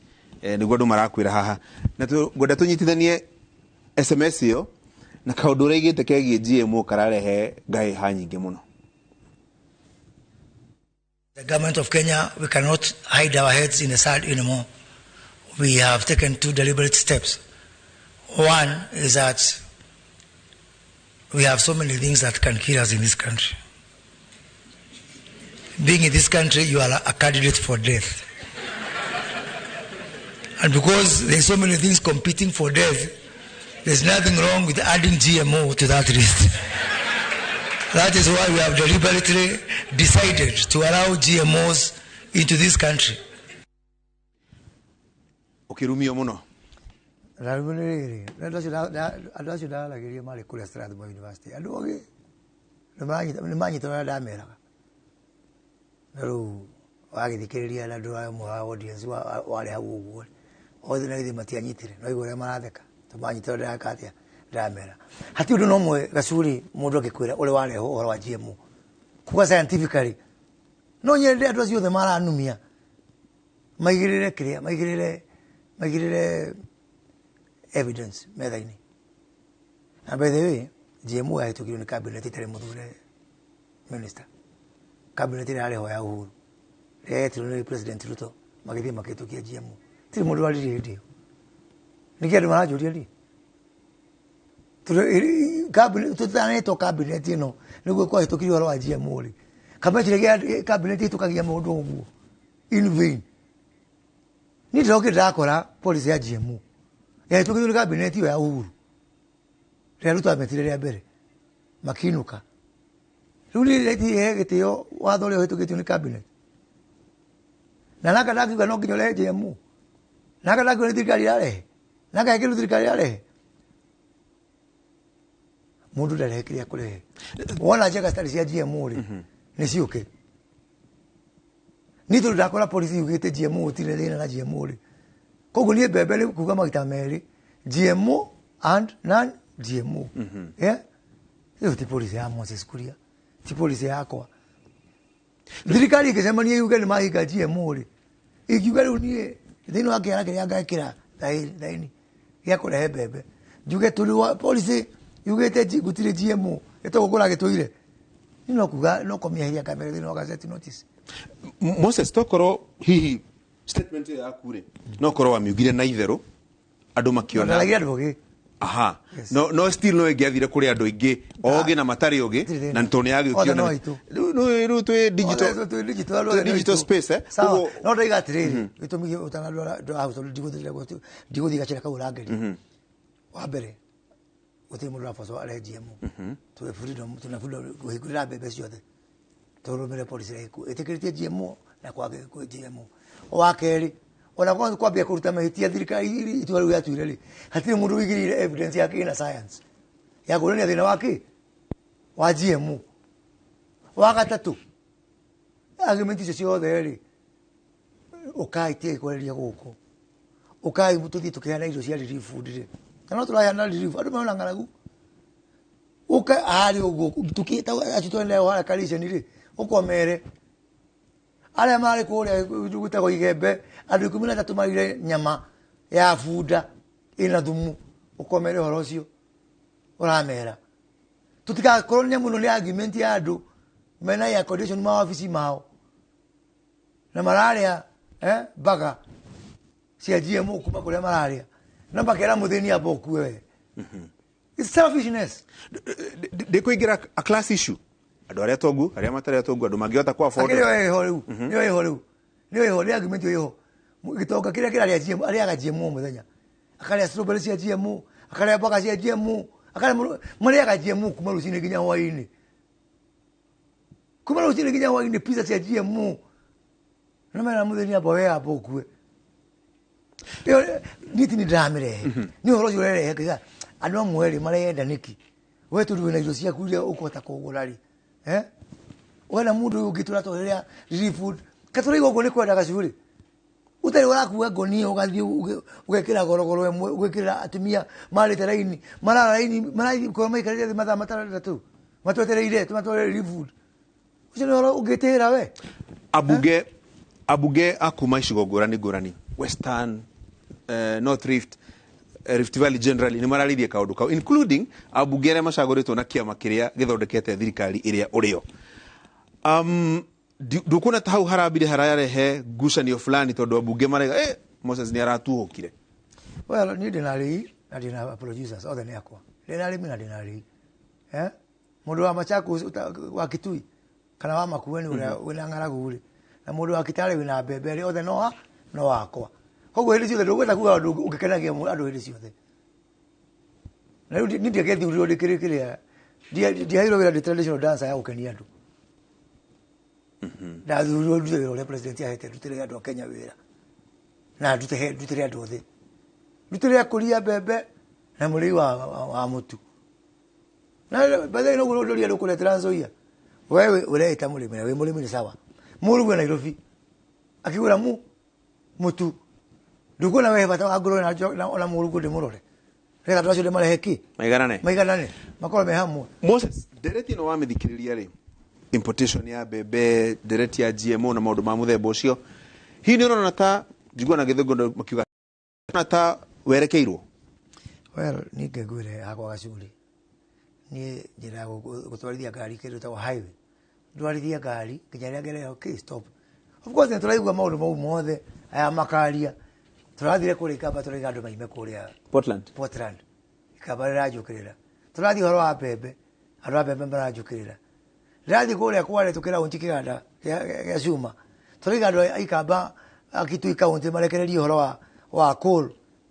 Nĩguo andũ marakwĩra haha. Na ngwenda tũnyitithanie SMS ĩyo na kaũndũ ũraigĩte kegiĩ GMO kararehe ngahĩha nyingĩ mũno. The government of Kenya, we cannot hide our heads in the sand anymore. We have taken two deliberate steps. One is that we have so many things that can kill us in this country. Being in this country, you are a candidate for death. And because there's so many things competing for death, there's nothing wrong with adding GMO to that list. That is why we have deliberately decided to allow GMOs into this country. Ũkĩrumio mũno. Na rĩu nĩ rĩrĩ, andũ acio ndaragĩria marĩ kũrĩa Strathmore University, andũ ogĩ nĩ manyita ũrĩa ndameraga. Na rĩu wagĩthikĩrĩria na andũ amwe a audience warĩ hau ũguo, othe na githĩ matianyitire, no igua ũrĩa maratheka, tũmanyita ũrĩa ndĩreka atĩa, ndĩramera. Hatirĩ ũndũ na ũmwe gacuri mũndũ angĩkwĩra ũrĩa warehwo ũhoro wa GMO. Kuga scientifically, no nyende andũ acio othe maranumia maigĩrĩre kĩrĩa, maigĩrĩre evidence metha-inĩ. Na by the way, GMO yahĩtũkirio nĩ cabinet ĩtarĩ mũthure minister. Cabinet ĩrĩa yarĩ ho ya Uhuru, rĩrĩa yetirwo nĩ President Ruto, magĩthiĩ makĩhĩtũkia GMO. Tirĩ mũndũ waririe hĩndĩ ĩyo. Nĩkĩ andũ maranjũria niĩ? Tũtanetwo cabinet ĩno nĩguo kwahĩtũkirio ũhoro wa GMO rĩ, kamĩtĩ cabinet ĩhĩtũkagia maũndũ ũguo in vain. Niĩ ndĩrokire ndĩrakora policy ya GMO yahĩtũkĩtio nĩ cabinet ĩyo ya Uhuru rĩrĩa Ruto ametire rĩa mbere makinũka. Rĩu niĩ ndĩretihe gĩtĩo watho ũrĩa ũhĩtũkĩtio nĩ cabinet, na naka ndakiuga no nginya ũrehe GMO, naka ndakiuga nĩ thirikari ĩrarehe, naka he kĩndũ thirikari ĩrarehe. Mũndũ ndarehe kĩrĩa kũrehe. Wona njega citarĩ cia GMO rĩ, nĩ ciũke. Niĩ tondũ ndakora policy yugĩte GMO gũtirĩ thĩna na GMO rĩ, koguo niĩ mbembe rĩ kuga maita merĩ GMO and non GMO. Yeah? Ĩyo ti policy ya Moses Kuria, ti policy yakwa. Thirikari ĩngĩcemania yuge nĩ mahinga GMO rĩ, ingiuga rĩu niĩ thĩinĩ wa kĩara kĩrĩa ngekĩra thaini gĩa kũrehe mbembe, njuge tũrĩ wa policy yugĩte gũtirĩ GMO ĩtagwo kũragĩtũire, niĩ no kuga no kũmĩeheria kamere thĩinĩ wa gazette notice. Moses, tokorwo hihi statement ĩyo yaku rĩ, no korwo wamiugire na itherũ andũ makiona. Ndaragia andũ ogĩ. Aha. No still no ĩngĩathire kũrĩ andũ aingĩ ogĩ na matarĩ ogĩ, na tondũ nĩ yagĩũkio Othe no aitũ. Rĩu twĩ digital, Othe twĩ digital, twĩ othe no digital aitũ. space, eh? Sawa. Koguo No ndaiga atĩrĩrĩ, gĩtũmi gĩa ũtanandwara hau tondũ ndigũthiĩ gacĩra kau ũrangeria. Wa mbere, gũtirĩ mũndũ ũrabocwo arehe GMO. Twĩ freedom, twĩna freedom kũhingũrĩra mbembe ciothe. Tũrũmĩrĩre policy ĩrĩa ĩkuo. Ĩtĩkĩrĩtie GMO na kwage kwĩ GMO. Wa kerĩ, ona kwanza kwambia kũruta mahĩtia thirikari itua rĩu yatuire rĩ, hatirĩ mũndũ ũigĩrĩire evidence ya kĩ na science ya kuonania thĩna wa kĩ wa GMO. Wa gatatũ, argument icio ciothe rĩ, ũkai tigai kwarĩria gũkũ, ũkai tũthiĩ tũkĩheana irio cia relief food rĩ, na no tũraheana relief, andũ marona ng'aragu. Ũka harĩ ũguo tũkĩta acio twendea harĩa Kariceni rĩ, ũkomere arĩa marĩ kũrĩa gwĩtagwo Igembe, andũ 13 marire nyama ya bunda ĩna thumu, ũkomere ũhoro ũcio ũramera. Tũtigakorwo nyamũ ĩno nĩ argument ya andũ mena air condition mawabici mao na mararĩa mbaga cia GMO kuma kũrĩa mararĩa na makera mũthĩni amba ũkue we. It's selfishness. Ndĩkũingĩra a class issue, andũ arĩa tongu, arĩa matarĩ atongu, andũ mangĩhota ku afford. Akĩrĩ ĩho rĩu, nĩyo ĩho rĩu, nĩyo ĩho, nĩ argument ĩyo ĩho. Gĩtonga kĩrĩa kĩrarĩa GMO, arĩaga GMO mũthenya, akarĩa strawberry cia GMO, akarĩa mboga cia GMO, akarĩa marĩaga GMO kuma rũcinĩ nginya hwaĩ-inĩ, kuma rũcinĩ nginya hwaĩ-inĩ pizza cia GMO, na mera mũthĩni amba we amba ũkue. Ĩyo niĩ ti nĩ ndĩramĩrehe, nĩ ũhoro ũcio ũrerehe kĩga andũ amwe rĩ mareyenda nĩkĩ, we tondũ wĩna irio ciaku iria ũkũhota kũgũra rĩ, wena mũndũ ũyũ ũngĩ tũratwarĩra relief food, katũraigua ũguo nĩ kwenda gacurĩ, ũtarĩ ũrakua ngonia ũgathiĩ ũgekĩra gorogoro ĩmwe, ũgekĩrĩra atumia marĩte raini, marara raini, marakorwo maikarĩte thĩ mathaa matandatũ matwetereire tũmatwarĩre relief food. Ũcio nĩ ũhoro ũngĩtĩĩra we. Ambunge a kuma icigo ngũrani ngũrani, Western, North Rift, Rift Valley generally, nĩ mararĩirie kaũndũ kau, including ambunge arĩa macagũrĩtwo na kĩama kĩrĩa gĩthondekete thirikari ĩrĩa ũrĩo. Ndũkuona ta hau harambire hararehe ngucanio fulani tondũ ambunge marega, Moses nĩ aratuhũkire? Well, niĩ ndĩna arĩi na ndĩna producers othe nĩ akwa. Ndĩna arĩmi na ndĩna arĩi. Mũndũ wa Machakos wa Kitui kana wa Makueni ũrĩa wĩna ng'aragu rĩ, na mũndũ wa Kitale wĩna mbembe rĩ, othe no akwa. Koguo hĩndĩ ciothe ndũgwenda kuga ũndũ ũngĩkenagia andũ hĩndĩ ciothe. Na rĩu niĩ ndiagĩthurirwo ndĩkĩrĩ kĩrĩa, ndiaheirwo wĩra ndĩ traditional dancer ya gũkenia andũ. Ndathurirwo ndute wĩra ũrĩa president ahete, ndutĩre andũ a Kenya wĩra. Na ndutĩre andũ othe. Ndutĩre akũria mbembe na mũrĩi wa mũtu. Na by the way, noguo ndũria andũ kũrĩa Trans Nzoia. Wewe ũreĩta mũrĩmi na wĩ mũrĩmi nĩ sawa. Mũrugwe Nairobi akĩgũra mũtu, ndũkuona we bata wa ngũrwe na ona mũrugũ ndĩmũrore, nĩgetha andũ acio ndĩmarehe kĩ maiganane, maiganane, makorwo me hamwe. Moses, ndereti ĩno wamĩthikĩrĩria rĩ, importation ya mbembe, ndereti ya GMO na maũndũ ma mũthemba ũcio, hihi nĩ ũrona ta njigua na gĩthũngũ makiuga ta werekeirwo? Well, niĩ ngĩngwĩre hakwa gacuri, niĩ njĩra gũtwarithia ngari kĩndũ gĩtagwo highway, ndwarithia ngari nginya rĩrĩa ngerera, okay, stop. Of course nĩ tũraigua maũndũ mau mothe aya makaria, Tũrathire kũrĩa Ikamba tũraiga andũ maime kũrĩa Portland. Ikamba rĩranjũkĩrĩra. Tũrathiĩ ũhoro wa mbembe, andũ a mbembe maranjũkĩrĩra. Ndĩrathiĩ kũrĩa Kwale tũkĩraũnji kĩganda gĩa cuma. Tũraiga andũ a Ikamba a Kitui County marekererie ũhoro wa coal.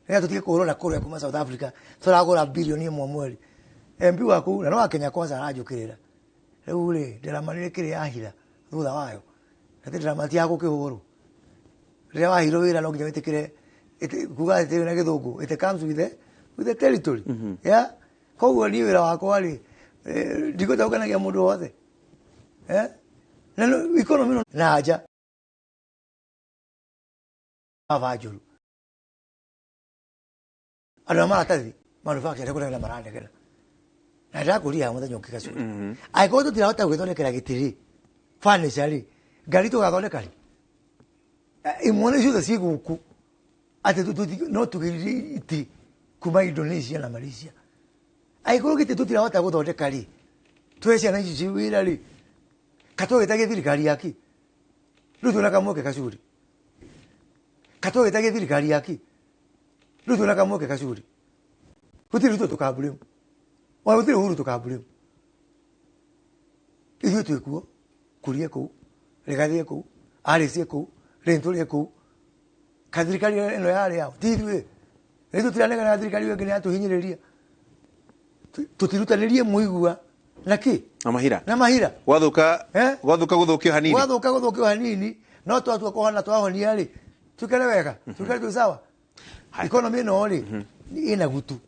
Nĩgetha tũtige kũhũrwo na coal ya kuma South Africa. Tũragũra bilioni 1 mweri. MP waku na no wa Kenya Kwanza aranjũkĩrĩra. Rĩu rĩ, ndarama nĩ kĩrĩa yahitha thutha wayo. Na ti ndarama ti ya gũkĩhũrwo. Rĩrĩa wahirwo wĩra no nginya wĩtĩkĩre kuga atĩ na gĩthũngũ, it comes with the territory. Yeah? Koguo niĩ wĩra wakwa rĩ, ndigũhota gũkenagia mũndũ wothe. Na economy ĩno na nja. Baba njũru. Andũ a maratathi manufacture nĩ kũnegena maranegena. Na ndakũria mũthenya ũngĩ gacũrĩ. Angĩkorwo tũtirahota gwĩthondekera gĩtĩ rĩ, furniture rĩ, ngari tũgathondeka rĩ? Imwana ciothe ciĩ gũkũ atĩ no tũgĩrire itĩ kuma Indonesia na Malaysia. Angĩkorwo gĩtĩ tũtirahota gũthondeka rĩ, tũhe ciana ici ci wĩra rĩ, katũgĩtagie thirikari yaki. Rĩu twĩna kamweke gacuri. Katũgĩtagie thirikari yaki. Rĩu twĩna kamweke gacuri. Gũtirĩ Ruto tũkablame. Ona gũtirĩ Uhuru tũkablame. Ithuĩ twĩ kuo, Kuria kũu, Rigathi kũu, Alice kũu, Rĩntũrie kũu. Ka thirikari ĩno yarĩ yao, ti ithuĩ. Rĩu tũtiranegena na thirikari ĩyo ĩngĩ nĩ yatũhinyĩrĩria. Tũtirutanĩrie mũigua na kĩ? Na mahira. Na mahira. Gwathuka gũthũkio hanini. Gwathuka gũthũkio hanini, no twatua kũhona twahonia rĩ, tuikare wega, tuikare twĩ sawa. Economy ĩno rĩ, ĩna gutu.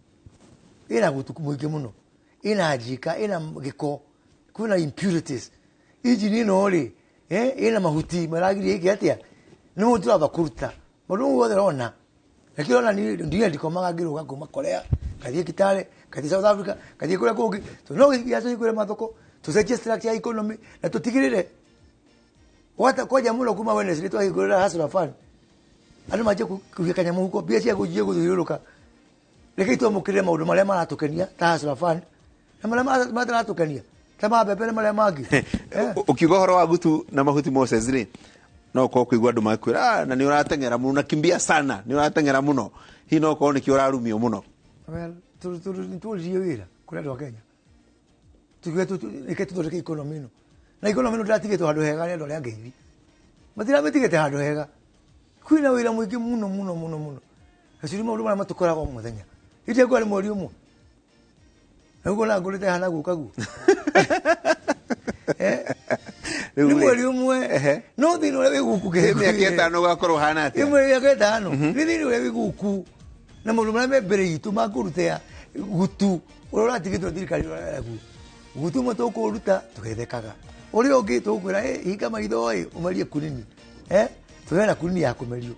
Ĩna gutu mũingĩ mũno. Ĩna njika, ĩna gĩko, kwĩna impurities. Injini ĩno rĩ, ĩna mahuti maragiria ĩke atĩa? Nĩ mũndũ tũramba kũruta. Mũndũ ũyũ wothe ũrona. Na kĩo ũrona niĩ ndinya ndikomaga ngĩrũga kuma Korea, ngathiĩ Kitale, ngathiĩ South Africa, ngathiĩ kũrĩa kũngĩ. Tondũ no nginya tũhingũre mathoko, tũcenjie structure ya economy na tũtigĩrĩre. Kwanja mũno kuma Wednesday twahingũrĩra Hustler Fund. Andũ manjie kũiga kanyamũ mũhuko, mbia cia gũthiĩ gũthiũrũrũka. Rekei twamũkĩrĩre maũndũ marĩa maratũkenia ta Hustler Fund na marĩa mataratũkenia ta ma mbembe na marĩa mangĩ. Ũkiuga ũhoro wa gutu na mahuti Moses rĩ, no ũkorwo kũigua andũ makwĩra, na nĩ ũrateng'era mũno, unakimbia sana, nĩ ũrateng'era mũno. Hihi no ũkorwo nĩkĩo ũrarumio mũno? Well, tũririe wĩra kũrĩ andũ a Kenya. Tuge reke tũthondeke economy ĩno. Na economy ĩno ndĩratigĩtwo handũ hega nĩ andũ arĩa angĩ. Matiramĩtigĩte handũ hega. Kwĩna wĩra mũingĩ mũno mũno mũno mũno. Gacuri maũndũ marĩa matũkoraga o mũthenya. Ite kwa mweri ũmwe. Na ũguo na ngũrĩte hana gũka guo. Nĩ mweri ũmwe. No thĩna ũrĩa wĩ gũkũ kĩ. Mĩaka 5 ũgakorwo ũhana atĩa? Nĩ mĩaka 5. Nĩ thĩna ũrĩa wĩ gũkũ. Na maũndũ marĩa me mbere itũ ma kũruta gutu ũrĩa ũratigĩtwo thirikari ũrĩa gutu ũmwe tũkũruta tũgethekaga. Ũrĩa ũngĩ tũkwĩra hinga maitho ĩ ũmerie kunini. Tũgĩe na kunini ya kũmerio.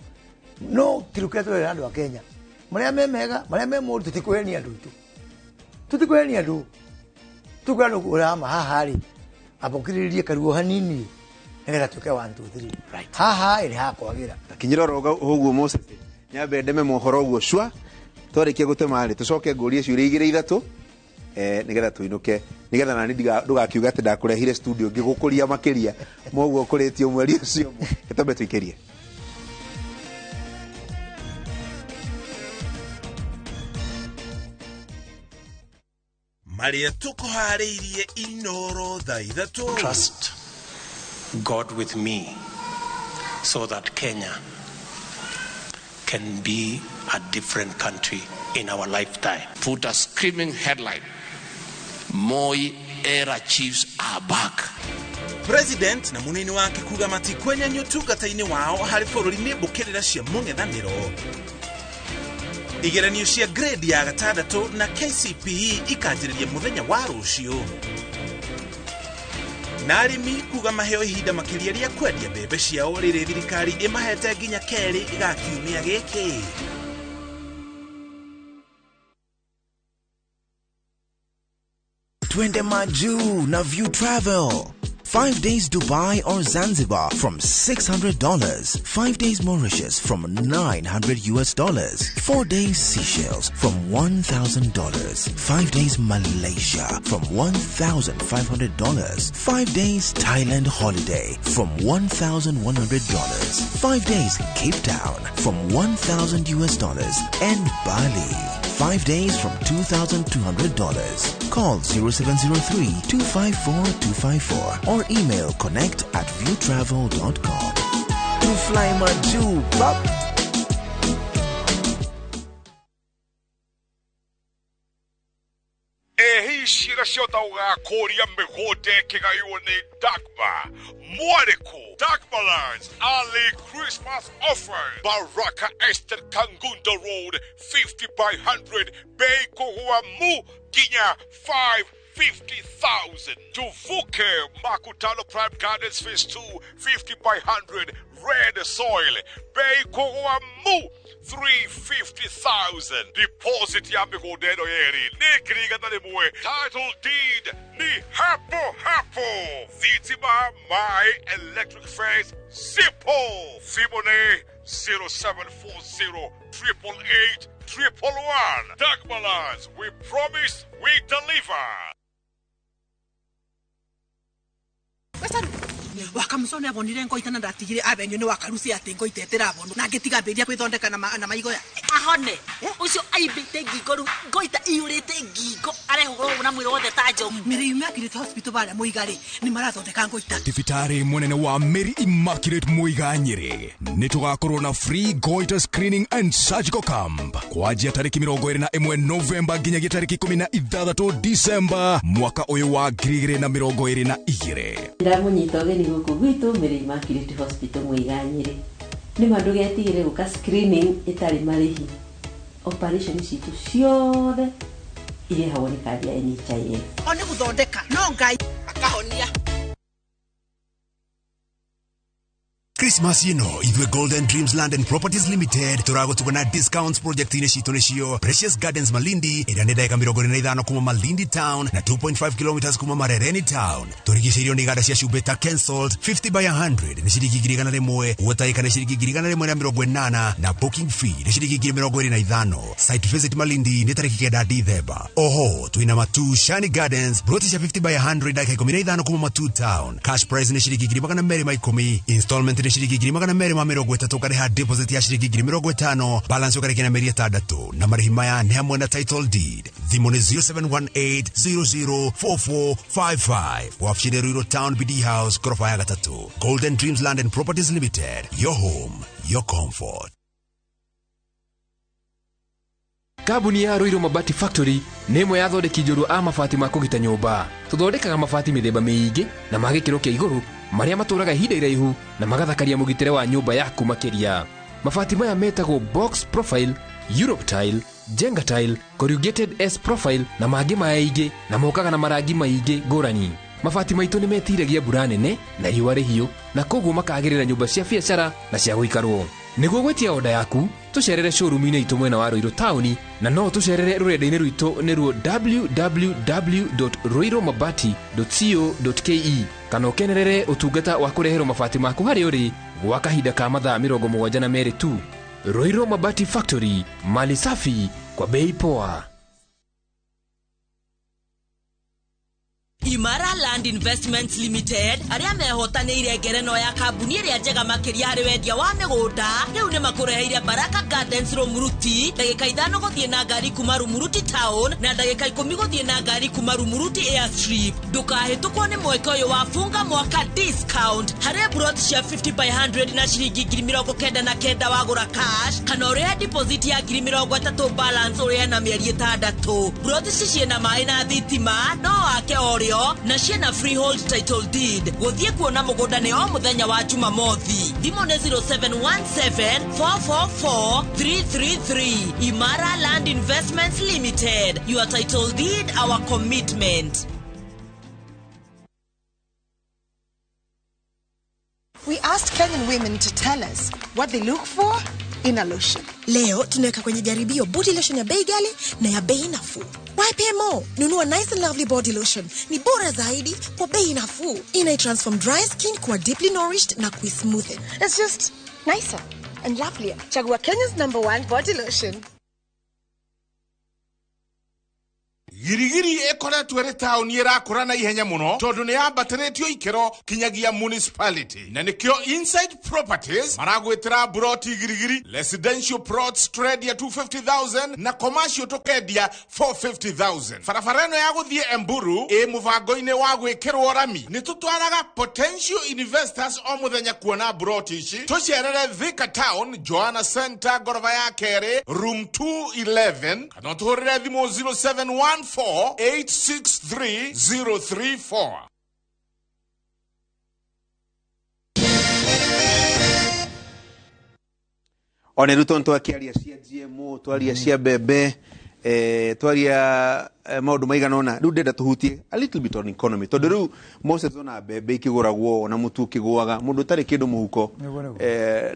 No kĩndũ kĩrĩa tũrera andũ a Kenya marĩa me mega, marĩa me moru tũtikũhenia andũ aitũ. Tũtikũhenia andũ. Tũkwĩra andũ ũrama haha rĩ, amba ũkirĩrĩrie karuo hanini nĩgetha tuĩke 1 2 3. Haha ĩ nĩ hakwagĩra. Kinyĩra oro ũguo Moses. Nyambe ndeme mohoro ũguo cua. Twarĩkia gũtema rĩ, tũcoke ngũrie ciũria 2 3 nĩgetha tũinũke, nĩgetha nani ndũgakiuga atĩ ndakũrehire studio ngĩgũkũria makĩria moguo ũkũrĩtio mweri ũcio ũmwe. Gĩtambe tũikĩrie. Marĩa tũkũharĩirie Inoro thaa 3. Trust God with me so that Kenya can be a different country in our lifetime. Put a screaming headline, Moi era chiefs are back. President na munini wake kuga matikwenyanio tungata-inĩ wao harĩ bũrũri-inĩ mbũkĩrĩra cia mũng'ethanĩro. Igeranio cia grade ya 6 na KCPE ikanjĩrĩria mũthenya wa rũciũ. Na arĩmi kuga maheo ihinda makĩria rĩa kwendia mbembe ciao rĩrĩ thirikari ĩmahete nginya kerĩ ga kiumia gĩkĩ. Twende majuu na View Travel. 5 days Dubai or Zanzibar from $600. 5 days Mauritius from $900. 4 days Seychelles from $1,000. 5 days Malaysia from $1,500. 5 days Thailand holiday from $1,100. 5 days Cape Town from $1,000 and Bali. 5 days from $2,200. Call 0703 254 254 or email connect@viewtravel.com. To fly Maju, bop. Ehi ciota ũgakũria mĩgũnda ĩkĩgaywo nĩ Dagmar Mwarĩku. Dagmar Lands early Christmas offer. Baraka Estate, Kangundo Road, 50 by 100, bei kũgũa mu nginya 550,000. Tuvuke Makutano Prime Gardens Phase 2, 50 by 100, red soil, bei kũgũa mu 350,000. Deposit ya mĩgũnda ĩno yerĩ nĩ 100,000. Title deed ni hapo hapo. Thitima, maĩ, electric fence, simple. Thimũ nĩ 0740 888 111. Dagmar Lands, we promise, we deliver. Wakamusone abonire ngoita na ndatigire avenue ni wakarusi ati ngoita itirabonwo na ngitiga mbiria kwithondeka na maigoya ahone ucio aimbite ngingo riu ngoita iyurite ngingo arehũrwo na mwĩrĩ wothe ta njogu. Mary Immaculate Hospital baria Muiga-rĩ nĩ marathondeka ngoita. Thibitarĩ mũnene wa Mary Immaculate Muiga Nyĩrĩ nĩ tũgakorwo na free goiter screening and surgical camp kwanjia tarĩki 21 Novemba nginyagia tarĩki 16 December mwaka ũyũ wa 2022. Ndamũnyita ũgeni gũkũ gwitũ Mary Immaculate Hospital Muiga Nyĩrĩ. Nĩ ma ndũgetigĩre gũka screening ĩtarĩ marĩhi. Operation citũ ciothe irĩhagwo nĩ kandi ya NHIF. O nĩ gũthondeka no Ngai akahonia. Christmas ĩno ithuĩ Golden Dreams Land and Properties Limited tũragũtuga na discounts project-inĩ citũ nĩcio Precious Gardens Malindi ĩrĩa nĩ ndagĩka 45 kuma Malindi Town na 2.5 km kuma Marereni Town. Tũrigicĩirio nĩ iganda cia cumbĩ ta Kensalt 50 by 100 nĩ ciringi 100,000, Water nĩ ciringi 180,000 na booking fee nĩ ciringi 25,000. Site visit Malindi nĩ tarĩki 9 Dithemba. Oho twĩna Matu Shani Gardens ploti cia 50 by 100 ndagĩka 15 kuma Matu Town. Cash price nĩ ciringi 210,000, installment nĩ ciringi 230 ũkarĩha deposit ya ciringi 50,000, balance ũkarĩkia na mĩeri 6 na marĩhi maya nĩ hamwe na title deed. Thimũ nĩ 0718 004455. Wabici nĩ Ruiru Town BD House gorofa ya 3. Golden Dreams Land and Properties Limited, your home, your comfort. Kambuni ya Ruiru Mabati Factory nĩ ĩmwe ya athondeki njorua a mabati ma kũgita nyũmba. Tũthondekaga mabati mĩthemba mĩingĩ na ma gĩkĩro kĩa igũrũ marĩa matũraga ihinda iraihu na magathakaria mũgitĩre wa nyũmba yaku makĩria. Mabati maya metagwo box profile, Europe tile, Jenga tile, corrugated S profile na mangĩ maingĩ na mokaga na marangi maingĩ ngũrani. Mabati maitũ nĩ metiragia mbura nene na riũa rĩhiũ na koguo makagĩrĩra nyũmba cia biacara na cia gũikarwo. Nĩguo gwĩtia oda yaku tũcerere showroom-inĩ itũ mwena wa Ruiru taũni na no tũcerere rũrenda-inĩ rwitũ nĩruo www.ruirumabati.co.ke kana ũkenerere ũtungata wa kũreherwo mabati maku harĩa ũrĩ gwa kahinda ka mathaa 72 tu. Ruiru Mabati Factory, mali safi kwa bei poa. Imara Land Investments Limited arĩa mehotanĩire ngereno ya kambuni ĩrĩa njega makĩria harĩ wendia wa mĩgũnda rĩu nĩ makũreheire Baraka Gardens Rumuruti ndagĩka 5 gũthiĩ na ngari kuma Rumuruti Town na ndagĩka 10 gũthiĩ na ngari kuma Rumuruti Airstrip. Ndũkahĩtũkwo nĩ mweke ũyũ wa funga mwaka discount harĩ plot cia 50 by 100 na ciringi 99,000 wagũra cash kana ũrĩhe deposit ya 30,000 balance ũrĩhe na mĩeri 6. Plot ici ciĩna maĩ na thitima no wake orĩo na ciĩna freehold title deed. Gũthiĩ kuona mũgũnda nĩ o mũthenya wa Jumamothi. Thimũ nĩ 0717 444 333. Imara Land Investments Limited, your title deed, our commitment. We asked Kenyan women to tell us what they look for Ina lotion. Leo tunaweka kwenye jaribio body lotion ya bei ghali na ya bei nafuu. Why pay more? Nunua Nice and Lovely body lotion. Ni bora zaidi kwa bei nafuu. Ina transform dry skin kuwa deeply nourished na kuismoothen. It's just nicer and lovelier. Chagua Kenya's #1 body lotion. Girigiri ĩkoretwo ĩrĩ taũni ĩrakũra na ihenya mũno tondũ nĩ yambatĩrĩtio ikĩro kinyagia municipality na nĩkĩo Inside Properties maragwĩtĩra buroti Girigiri residential plots tũrendia 250,000 na commercial tũkendia 450,000. Barabara ĩno ya gũthiĩ Emburu ĩ mũbango-inĩ wa gwĩkĩrwo rami. Nĩ tũtwaraga potential investors o mũthenya kuona buroti ici. Tũcerere Thika Town, Joanna Center, ngoroba ya kerĩ, room 211, kana ũtũhũrĩre thimũ 0714 863 034. One Ruto twakiaria cia GMO, twaria cia mbembe, twaria maundu maigana ona. Riu ndenda tuhutie a little bit on economy tondu riu Moses ona mbembe ikiguragwo na mutu ukigwaga mundu utari kindu muhuko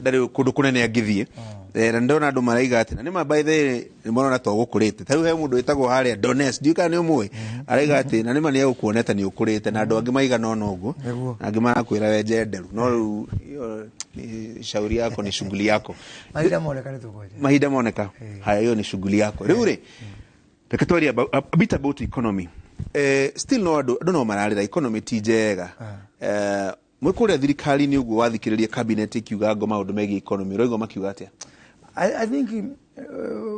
ndari kundu kunene angithie. Na ndona andu maraiga ati na nima by the way ni marona to gukurite. Ta riu he mundu witagwo haria Dones, ndiu kana ni umwe araiga ati na nima ni egukuonete ni ukurite na andu angi maigana ona uguo na angi marakwira wenje nderu, no riu hiyo ni shauri yako, ni shughuli yako. Mahinda moneka ni tukoje, mahinda moneka haya, hiyo ni shughuli yako. Riu ri reke twarie a bit about economy. Still no andu no mararira economy ti njega. Mwi kuria thirikari ni uguo wathikiriria cabinet ikiuga ngo maundu megie economy, roigo makiuga atia? I think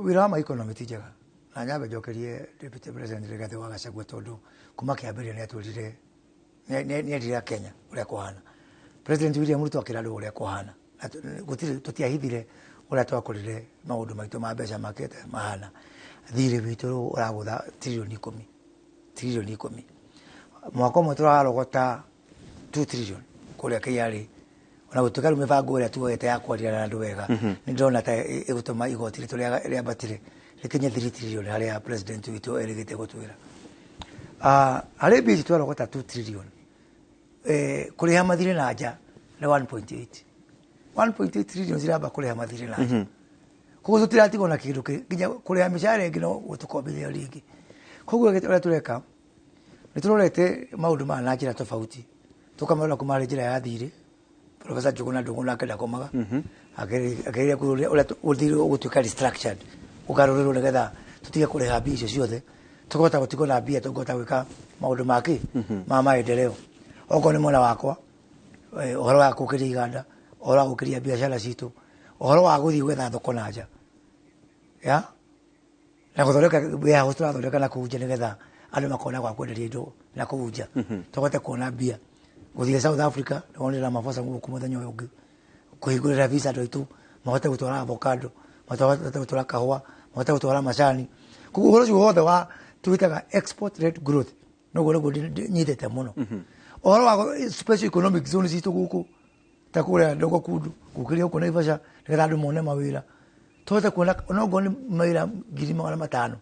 wira wa economy ti njega na nyambe njokerie Deputy President Rigathi wa Gachagua tondu kuma kiambĩrĩria nĩatwĩrire nĩendire Kenya ũrĩa kũhana. President William Ruto akĩra andũ ũrĩa kũhana, gũtirĩ tũtiahithire ũrĩa twakorire maũndũ maitũ ma mbeca makĩte mahana. Thirĩ witũ ũragũtha tririoni 10, tririoni 10. Mwaka ũmwe tũrarogota 2 trillion kũrĩa KRA. Ona gũtuĩka rĩu mĩbango ĩrĩa tuoete ya kwaria na andũ wega, nĩ ndĩrona ta ĩgũtũma igoti rĩtũ rĩambatire rĩkinye 3 trillion harĩa president witũ erĩgĩte gũtwĩra. Harĩ mbia ici twarogota 2 trillion, kũrĩha mathirĩ na nja nĩ 1.8. 1.8 trillion ciramba kũrĩha mathirĩ na nja. Koguo tũtiratigwo na kĩndũ nginya kũrĩha mĩcara ĩngĩ no gũtũkombithia rĩngĩ. Koguo ũrĩa tũreka nĩ tũrorete maũndũ maya na njĩra tofauti, tũkamarora kuma harĩ njĩra ya thirĩ. Professor Njuguna Ndung'u nake ndakomaga, akĩgeria ũrĩa thirĩ ũgũtuĩka restructured, ũgarũrĩrwo nĩgetha tũtige kũrĩha mbia icio ciothe, tũkahota gũtigwo na mbia tũngĩhota gwĩka maũndũ makĩ ma maendeleo. Okorwo nĩ mwena wakwa, ũhoro wa gũkĩria iganda, ũhoro wa gũkĩria biacara citũ, ũhoro wa gũthiĩ gwetha thoko na nja, ya na gũthondeka warehouse tũrathondeka na kũu nja nĩgetha andũ makona gwa kwenderia indo na kũu nja, tũhote kuona mbia. Gũthiĩ South Africa nĩwonire Ramaphosa gũkũ mũthenya ũyũ ũngĩ, kũhingũrĩra visa andũ aitũ mahote gũtwara avocado, mahote gũtwara kahũa, mahote gũtwara macani. Koguo ũhoro ũcio wothe wa twĩtaga export rate growth noguo nĩguo nyitĩte mũno. Ũhoro wa special economic zone citũ gũkũ ta kũrĩa Ndongo Kundu, gũkĩria gũkũ Naivasha nĩgetha andũ mone mawĩra, tũhote kuona onokorwo nĩ mawĩra 500,000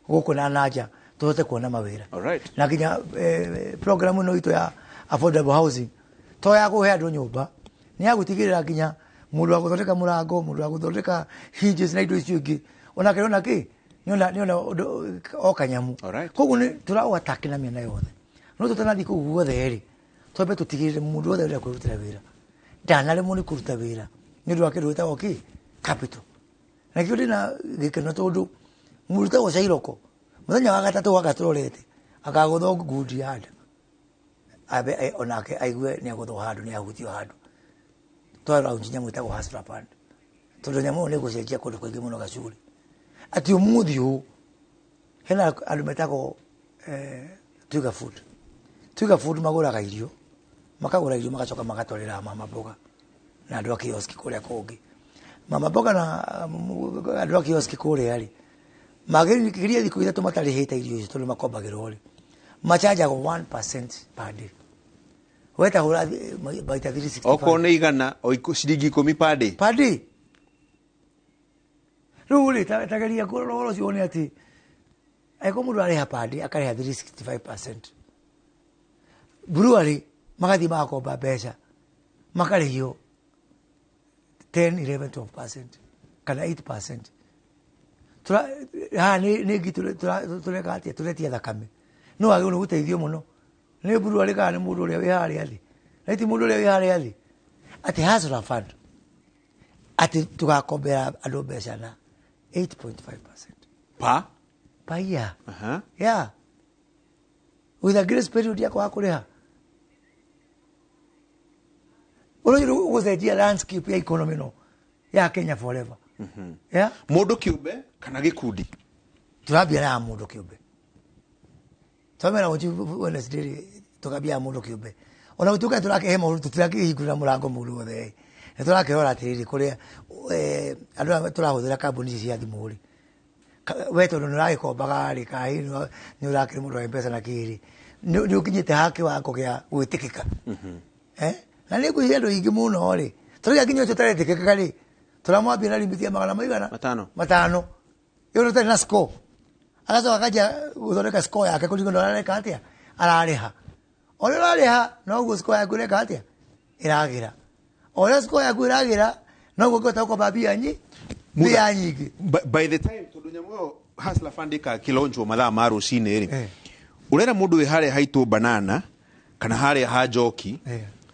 gũkũ na nja, tũhote kuona mawĩra. Na nginya program ĩno itũ ya affordable housing to ya kũhe andũ nyũmba, nĩ ya gũtigĩrĩra nginya mũndũ wa gũthondeka mũrango, mũndũ wa gũthondeka hinges na indo icio ingĩ, onake nĩona kĩ nĩona o kanyamu. Koguo nĩ tũraũataki na mĩena yothe. No tũtanathiĩ kũu guothe rĩ, twambe tũtigĩrĩre mũndũ wothe ũrenda kwĩrutĩra wĩra ndanaremwo nĩ kũruta wĩra nĩ ũndũ wa kĩndũ gĩtagwo kĩ capital. Na kĩo ndĩna gĩkeno tondũ mũndũ wĩtagwo Cairoko mũthenya wa gatatũ waka tũrorete akagũthwo ngundi ya nda, abe onake aigue nĩ agũthwo handũ, nĩ ahutio handũ. Twaraunji nyamũ ĩtagwo Hustler Fund tondũ nyamũ ĩyo nĩ ĩgũcenjia kũndũ kũingĩ mũno Gacuri. Atĩ ũmũthĩ ũyũ hena andũ metagwo Twiga Food. Twiga Food magũraga irio, makagũra irio magacoka magatwarĩra mama mboga na andũ a kioski kũrĩa kũngĩ. Mama mboga na andũ a kioski kũrĩa rĩ, magĩrĩria thikũ 3 matarĩhĩte irio icio tondũ makombagĩrwo rĩ, machanjagwo 1% per day. Weta hũra maita 365. Okorwo nĩ igana o ciringi 10 per day. Per day. Rĩu rĩ, tageria kũrora ũhoro ũcio wone atĩ angĩkorwo mũndũ arĩha per day akarĩha 365%. Brewery magathiĩ magakomba mbeca makarĩhio 10, 11, 12%. Kana 8%. Tura ha ni ngi tureka atia turetia thakame. No agĩrĩirwo nĩ gũteithio mũno. Nĩ mburu arĩ kana nĩ mũndũ ũrĩa wĩ harĩa thĩ. Na ti mũndũ ũrĩa wĩ harĩa thĩ. Atĩ Hustler Fund atĩ tũgakombera andũ mbeca na 8.5%. Pa Per year. Aha. Yeah. With a grace period ya kwaga kũrĩha. Ũrĩa ũgũcenjia landscape ya economy no ya Kenya forever. Yeah. Mũndũ kĩũmbe kana gĩkundi? Tũrambia na ya mũndũ kĩũmbe. Twamera gũchi Wednesday tũkambia ya mũndũ kĩũmbe. Ona gũtuĩka tũrakĩhe maũndũ tũtirakĩhingũrĩra mũrango mũndũ wothe. Nĩ tũrakĩrora atĩrĩrĩ kũrĩa andũ aya tũrahũthĩra kambuni ici cia thimũ rĩ. We tondũ nĩ ũragĩkombaga rĩ kana hihi nĩ ũrakĩrĩ mũndũ wa M-Pesa na kĩrĩ. Nĩ ũkinyĩte ha kĩwango gĩa gwĩtĩkĩka. Na nĩ ngwĩciria andũ aingĩ mũno rĩ. Tũrĩa nginya ũcio ũtaretĩkĩka rĩ. Tũramwambia na limit ya magana maigana? Matano. Matano. Ĩyo ũtarĩ na score. Agacoka akanjia gũthondeka score yake kũringana na ũrĩa areka atĩa? Ararĩha. O ũrĩa ũrarĩha noguo score yaku ĩreka atĩa? Ĩragĩra. O ũrĩa score yaku ĩragĩra noguo ũngĩhota gũkomba mbia mbia nyingĩ. By the time tondũ nyamũ ĩyo Hustler Fund ĩgakĩlaunchwo mathaa ma rũcinĩ rĩ, ũrera mũndũ wĩ harĩa haitũ banana kana harĩa ha njoki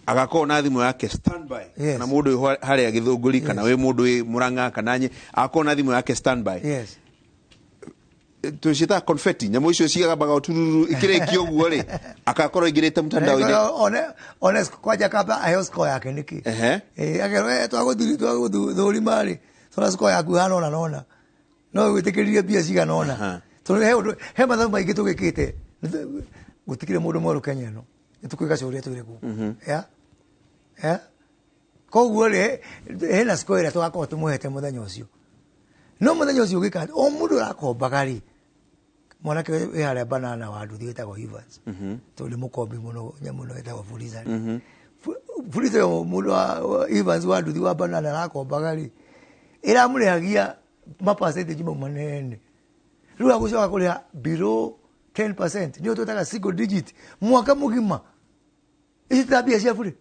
agakorwo na thimũ yake standby, kana mũndũ wĩ harĩa Gĩthũngũri kana wĩ mũndũ wĩ Mũrang'a kana nye agakorwo na thimũ yake standby. Tũciĩtaga confetti, nyamũ icio cigambaga ũtururu ikĩrĩkia ũguo rĩ, akakorwo aingĩrĩte mtandao-inĩ. One kwanja kamba aheo score yake nĩkĩ? Akerwo twagũthiri twagũthũrima rĩ, tũrona score yaku ĩhana ũna na ũna. No wĩtĩkĩririe mbia cigana ũna. Tondũ he ũndũ, he mathabu maingĩ tũgĩkĩte. Gũtikĩrĩ mũndũ mwerũ Kenya ĩno. Nĩtũkwĩka ciũria twĩrĩ kuo. Yeah? Yeah? Koguo rĩ, hena score ĩrĩa tũgakorwo tũmũhete mũthenya ũcio. No mũthenya ũcio ũgĩka atĩ, o mũndũ ũrakombaga rĩ, mwanake wĩ harĩa banana wa nduthi wĩtagwo Evans. Tondũ nĩ mũkombi mũno nyamũ ĩno ĩtagwo Fuliza. Fuliza ĩyo mũndũ wa Evans wa nduthi wa banana arakombaga rĩ, ĩramũrĩhagia ma percentage mau manene. Rĩu agũcoka kũrĩha below 10%, nĩyo twĩtaga single digit, mwaka mũgima. Ici ti mbia cia bure.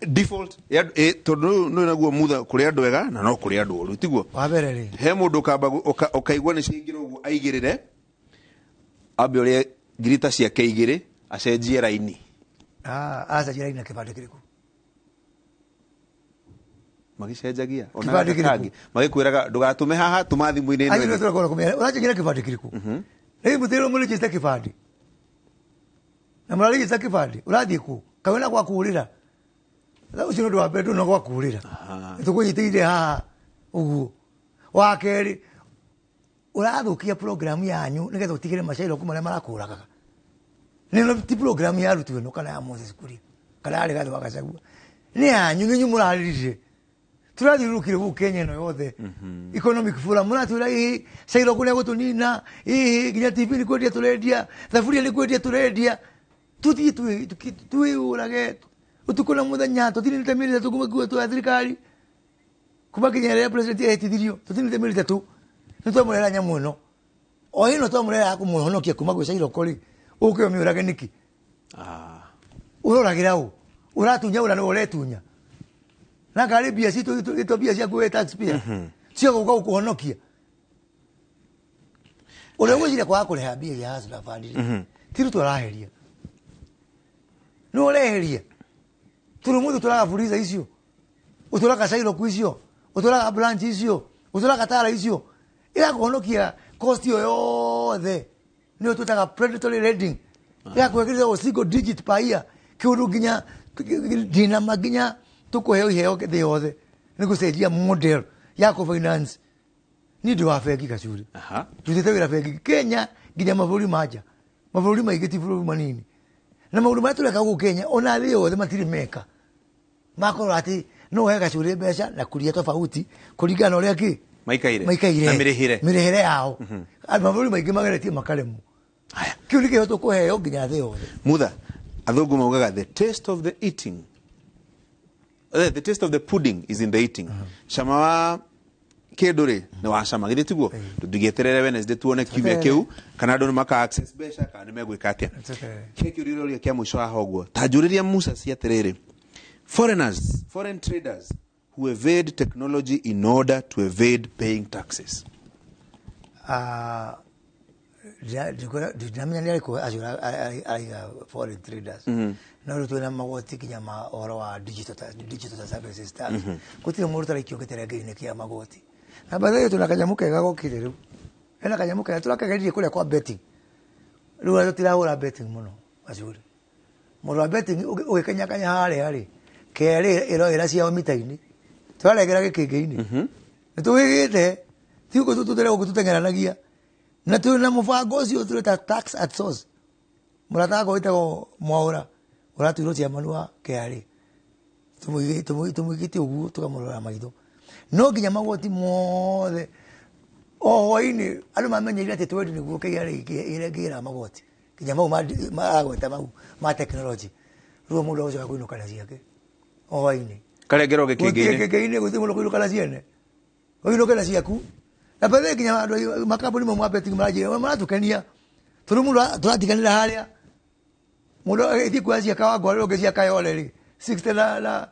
Default tondũ nĩ naguo mutha kũrĩ andũ ega na no kũrĩ andũ oru, tiguo? Wa mbere rĩ, he mũndũ ũkamba ũkaigua nĩ ciaingĩra ũguo aigĩrĩre, ambe ũrĩe ngirita ciake igĩrĩ acenjie raini. Acenjie raini na kĩbandĩ kĩrĩkũ? Magĩcenjagia, ona Kĩbandĩ kĩrĩkũ? kangĩ. Magĩkwĩraga ndũgatũme haha, tũma thimũ-inĩ ĩno Acio ĩngĩ. nĩo tũrakorwo kũmenya, ũracenjia na kĩbandĩ kĩrĩkũ? Rĩu mũtĩrwo mũrĩnjĩte kĩbandĩ. Na mũrarĩnjĩte kĩbandĩ, ũrathiĩ kũ? Kaĩ wĩna gwa kũũrĩra? Ũcio nĩ ũndũ wa mbere, ndũrĩ na gwa kũũrĩra. Tũkũnyitĩrĩire haha ũguo. Wa kerĩ, ũrathũkia program yanyu nĩgetha ũtigĩre macairo marĩa marakũragaga. Nĩ ti program ya arutwo ĩno kana ya Moses Kuria kana ya Rigathĩ wa Gachagua. Nĩ yanyu, nĩ inyuĩ mũrarĩrire. Tũrathiũrũrũkire gũkũ Kenya ĩno yothe. Economic forum mũratwĩra ĩĩ cairo kũrĩa gũtũnina, ĩĩ nginya TV nĩ kwendia tũrendia, thaburia nĩ kwendia tũrendia. Tũthiĩ twĩyũrage ũtukũ na mũthenya, tũtinĩte mĩeri ĩtatũ kuma kuo twa thirikari. Kuma kinya rĩrĩa president ehĩtithirio, tũtinĩte mĩeri ĩtatũ. Nĩ twamũrehera nyamũ ĩno. O ĩno twamũrehera ya kũmũhonokia kuma gwĩ cairo kũrĩ, ũke ũmĩũrage nĩkĩ? Ũroragĩra ũ? Ũratunya ũra nĩwe ũretunya. Na ngarĩ mbia citũ, ito mbia ciaku wĩ taxpayer. Cio gũka gũkũhonokia. Ũrĩa ũgwĩciria kwaga kũrĩha mbia cia Hustler Fund rĩ, ti Ruto araheria. Nĩ ũreheria. Tondũ mũndũ ũtũraga Fuliza icio, ũtũraga Shylock icio, ũtũraga branch icio, ũtũraga Tala icio, ĩgakũhonokia cost ĩyo yothe. Nĩyo twĩtaga predatory lending. Ĩgakũhekĩrĩria o single digit per year. Kĩũndũ nginya ndinama nginya tũkũheo iheo thĩ yothe. Nĩ gũcenjia model ya kũ-finance. Niĩ ndĩ wa bengi Gacuri. Ndutĩte wĩra bengi Kenya nginya mabũrũri ma nja. Mabũrũri maingĩ ti bũrũri manini. Na maũndũ marĩa tũreka gũkũ Kenya ona thĩ yothe matirĩ meka. Makorwo atĩ no ũhe Gacuri mbeca na kũria tofauti kũringana na ũrĩa kĩ? Maikaire. Maikaire. Na mĩrĩhĩre. Mĩrĩhĩre yao. Mabũrũri maingĩ mageretie makaremwo. Kĩu nĩ kĩheo tũkũheo nginya thĩ yothe. Mutha, athũngũ maugaga the taste of the eating. The taste of the pudding is in the eating. Cama wa kĩndũ rĩ, nĩ wa cama, githĩ tiguo? Tũtingĩeterere Wednesday tuone kiumia kĩu, kana andũ nĩ maka access mbeca, kana nĩ megwĩka atĩa. Kĩrĩa kĩũria ũroria kĩa mũico haha ũguo, ta njũrĩria Musa ci atĩrĩrĩ, foreigners, foreign traders who evade technology in order to evade paying taxes. Ndinamenya nĩ arĩkũ acio araiga foreign traders. No rĩu twĩna magoti nginya ma ũhoro wa digital services tax. Gũtirĩ mũndũ ũtaraikio gĩterenge-inĩ kĩa magoti. Na by the way twĩna kanyamũ kega gokire rĩu. Hena kanyamũ kega tũrakageririe kũrĩa kwa betting. Rĩu ona tũtirahũra betting mũno acuri. Mũndũ wa betting ũgĩkanyakanya harĩa rĩ, kerĩ ĩroĩra ciao mita-inĩ. Tũraregera gĩkĩngĩ-inĩ. Nĩ tũgĩgĩte ti gũkũ tũtũtere gũkũ tũteng'eranagia. Na twĩna mũbango ũcio tũreta tax at source. Mũrata wakwa wĩtagwo Mwaũra ũratuirwo chairman wa KRA. Tũmũigĩte ũguo tũkamũrora maitho. No nginya magoti mothe o hwainĩ andũ mamenyeire atĩ twendi nĩguo KRA ĩrengĩra magoti. Nginya mau maragweta mau ma technology. Rĩu mũndũ agũcoka kũinũka na ciake o hwainĩ. Karengerwo gĩkĩngĩ-inĩ. Gĩkĩngĩ-inĩ gũtirĩ mũndũ kũinũka na ciene. Ũinũke na ciaku. Na bethe nginya andũ makambuni mau ma betting maranjĩra maratukenia. Tondũ mũndũ tũratiganĩra harĩa. Mũndũ agĩthiĩ kuoya cia Kawangware ũngĩ cia Kayole rĩ. 60 na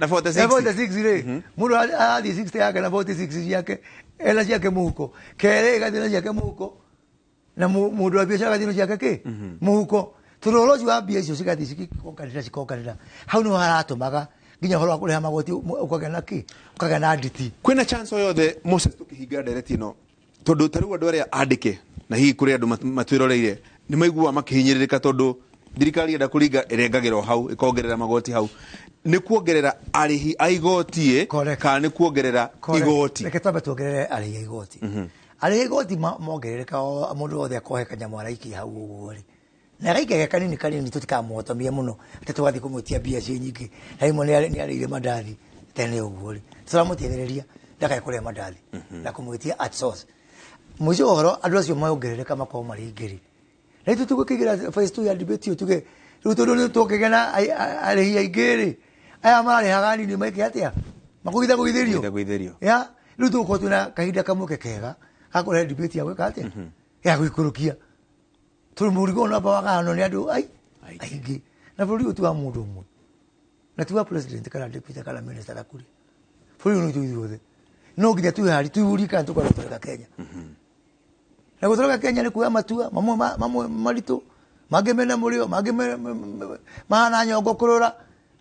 46. Na 46 rĩ. Mũndũ arathiĩ 60 yake na 46 ciake. Ena ciake mũhuko. Kerĩ ĩgathiĩ na ciake mũhuko. Na mũndũ wa biacara agathiĩ na ciake kĩ? Mũhuko. Tondũ ũhoro ũcio wa mbia icio cigathiĩ cikonganĩra. Hau nĩho haratũmaga nginya ũhoro wa kũrĩha magoti ũkagĩa na kĩ? Ũkagĩa na nditi. Kwĩna chance o yothe Moses tũkĩhinga ndereti ĩno tondũ ta rĩu andũ arĩa andĩke na hihi kũrĩ andũ matwĩroreire nĩ maiguaga makĩhinyĩrĩrĩka tondũ thirikari enda kũringa ĩrengagĩra o hau ĩkongerera magoti hau. Nĩ kuongerera arĩhi a igoti kana nĩ kuongerera igoti? Reke twambe tuongerere arĩhi a igoti. Arĩhi a igoti mongerereka mũndũ wothe akohe kanyamũ araikia hau ũguo rĩ. Na gaikia kanini kanini tũtikamuhotomie mũno atĩ tũgathiĩ kũmwĩtia mbia ciĩ nyingĩ. Na rĩmwe nĩ arĩire mandathi tene ũguo rĩ. Tũramũteithĩrĩria ndakae kũrĩa mandathi na kũmwĩtia at source. Mũico wa ũhoro andũ acio mongerereka makorwo marĩ aingĩ rĩ. Na ithuĩ tũgũkĩingĩra phase 2 ya debate ĩyo tuge rĩu tondũ nĩ tũkĩgĩa na arĩhi aingĩ rĩ, aya mararĩhaga nini meke atĩa? Makũgithagũithĩrio. Ya, rĩu tũgũkorwo twĩna kahinda kamweke kega ga kũrehe debate ya gwĩka atĩa? Ya gũikũrũkia. Tondũ mũrigo ũyũ namba wagayanwo nĩ andũ aingĩ. Na bũrũri ũyũ ti wa mũndũ ũmwe. Na ti wa president kana deputy kana minister gakũrĩ. Bũrũri ũyũ nĩ witũ ithuothe. No nginya twĩharĩrie twĩyũrie kana tũkwenda gũthondeka Kenya. Na gũthondeka Kenya nĩ kuoya matua mamwe maritũ, mangĩ mena mũrĩo, mangĩ mahana nyongo kũrũra.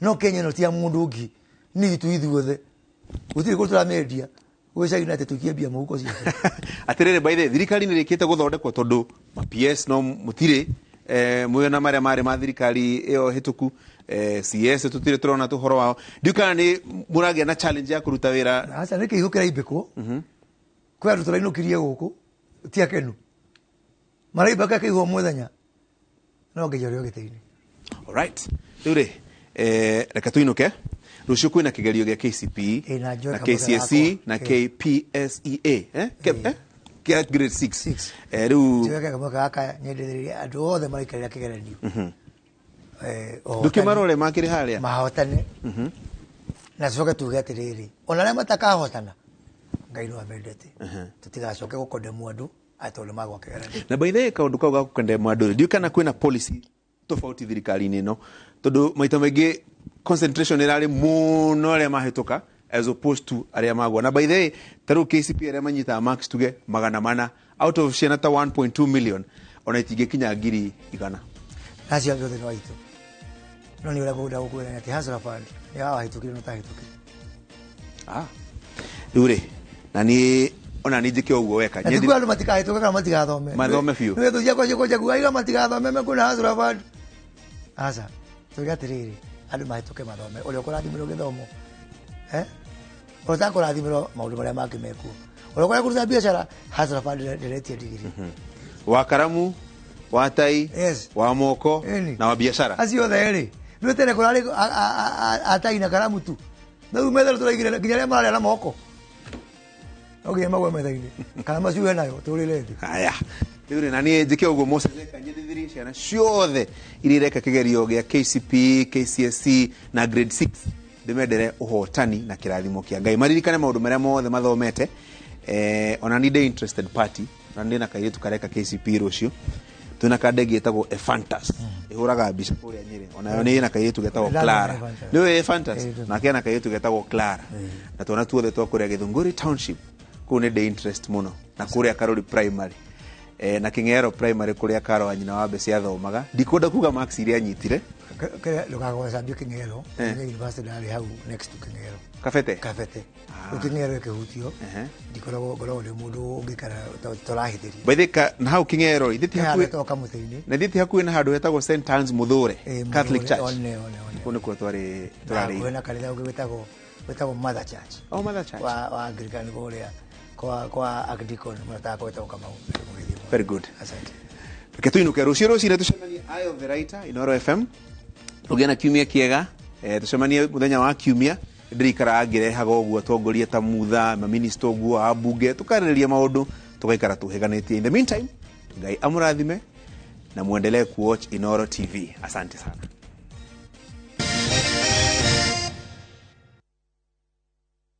No Kenya ĩno ti ya mũndũ ũngĩ, nĩ itũ ithuothe. Gũtirĩ kũndũ tũramĩendia. Gwĩcagi atĩ tũikie mbia mũhuko ciitũ. Atĩrĩrĩ, by the way, thirikari nĩ ĩrĩkĩte gũthondekwo tondũ ma PS no mũtirĩ mwĩna marĩa marĩ ma thirikari ĩyo hĩtũku, CS tũtirĩ tũrona tũhoro wao. Ndiũĩ kana nĩ mũragĩa na challenge ya kũruta wĩra. Aca nĩ kĩihũ kĩraimbĩkwo. Kwĩ andũ tũrainũkirie gũkũ ti akenu. Maraimbaka kĩihũ mũthenya. No nginya ũrĩa gĩtĩ-inĩ. All right. Rĩu rĩ, reke tũinũke. Rũciũ kwĩna kĩgerio gĩa KCPE na KCSE na KPSEA kĩa grade 6. Rĩu njoe kamweke gaka nyendithĩrĩrie andũ othe maraikarĩra kĩgeranio. Ndũkĩmarore makĩrĩ harĩa mahotane. Na tucoke tuge atĩrĩrĩ, ona arĩa matakahotana Ngai no amendete. Tũtigacoke gũkondemwo andũ atĩ tondũ magwa kĩgeranio. Na by the way, kaũndũ kau ga gũkondemwo andũ ndiũĩ kana kwĩna policy tofauti thirikari-inĩ ĩno tondũ maita maingĩ concentration ĩrarĩ mũno arĩa mahĩtũka as opposed to arĩa magwa. Na by the way, ta rĩu KCPE arĩa manyitaga marks tuge 400 out of ciana ta 1.2 million ona itingĩkinya 100,000. Acio angĩ othe nĩ aitũ. No nĩ ũrĩa ngũkwenda gũkwĩra nĩ atĩ Hustler Fund nĩ wahĩtũkire na ũtahĩtũkire. Rĩu rĩ, na niĩ ona niĩ njĩke ũguo weka. Na tikuga andũ matikahĩtũke kana matigathome. Mathome biũ. Nĩ thũ ciakwa ciĩkũnja kuga aiga matigathome mekũna Hustler Fund. Aca, tuge atĩrĩrĩ, andũ mahĩtũke mathome. Ũrĩa ũkũrathimĩrwo gĩthomo. Ũrĩa ũtakũrathimĩrwo maũndũ marĩa mangĩ mekuo. Ũrĩa ũkwenda kũruta biacara, Hustler Fund ndĩretia ndigiri. Wa karamu, wa tai, wa moko na wa biacara. Acio othe rĩ, nĩ tene kũrarĩ atai na karamu tu. Rĩu metha tũraigire nginya arĩa mararĩa na moko. No nginya magwe metha-inĩ. Kana macuhe nayo tũrĩre thĩ. Haya. Rĩu rĩ, na niĩ njĩke ũguo Moses eka nyendithĩrie ciana ciothe iria ireka kĩgerio gĩa KCPE, KCSE na grade 6 ndĩmendere ũhotani na kĩrathimo kĩa Ngai. Maririkane maũndũ marĩa mothe mathomete. Ona ni ndĩ interested party, na ndĩ na kairĩtu kareka KCPE rũciũ. Twina kandege getagwo Ephantus ihuraga mbica kuria Nyeri, onayo ni ina kairitu getagwo Clara. Niwe Ephantus nake ana kairitu getagwo Clara, na twana tuothe twa kuria Githunguri Township kuu ni day interest muno, na kuria Karori Primary na King'ero Primary kuria Karo wa nyina wa Mbeci athomaga. Ndikwenda kuga marks iria anyitire. Ndũkagwecambio King'ero nĩ university ndarĩ hau next to King'ero. Kabete. Kabete. Rĩu King'ero ĩkĩhutio ndikoragwo ngoragwo ndĩ mũndũ ũngĩikara tũrahĩtĩria. By the na hau King'ero ithe ti hakuhĩ kamũtĩ-inĩ na ithe ti hakuhĩ na handũ hetagwo St Anne's Muthure Catholic Church. One one one. Kũu nĩkuo twarĩ tũrarĩ. Hakuhĩ na kanitha ũngĩ wĩtagwo Mother Church. Oh, Mother Church. Wa Anglican kũrĩa kwa Archdeacon mũrata wetagwo Kamau. Very good. Asante. Reke tuinuke rũciũ rũcinĩ tũcemanie Eye of the Writer Inooro FM. Tũgĩe na kiumia kĩega, tũcemanie mũthenya wa kiumia. Ndĩrikaraga ngĩrehaga ũguo atongoria ta Mutha, maminista ũguo, ambunge, tũkarĩrĩria maũndũ, tũgaikara tũhĩganĩtie. In the meantime, Ngai amũrathime na muendelee kuwatch Inooro TV. Asante sana.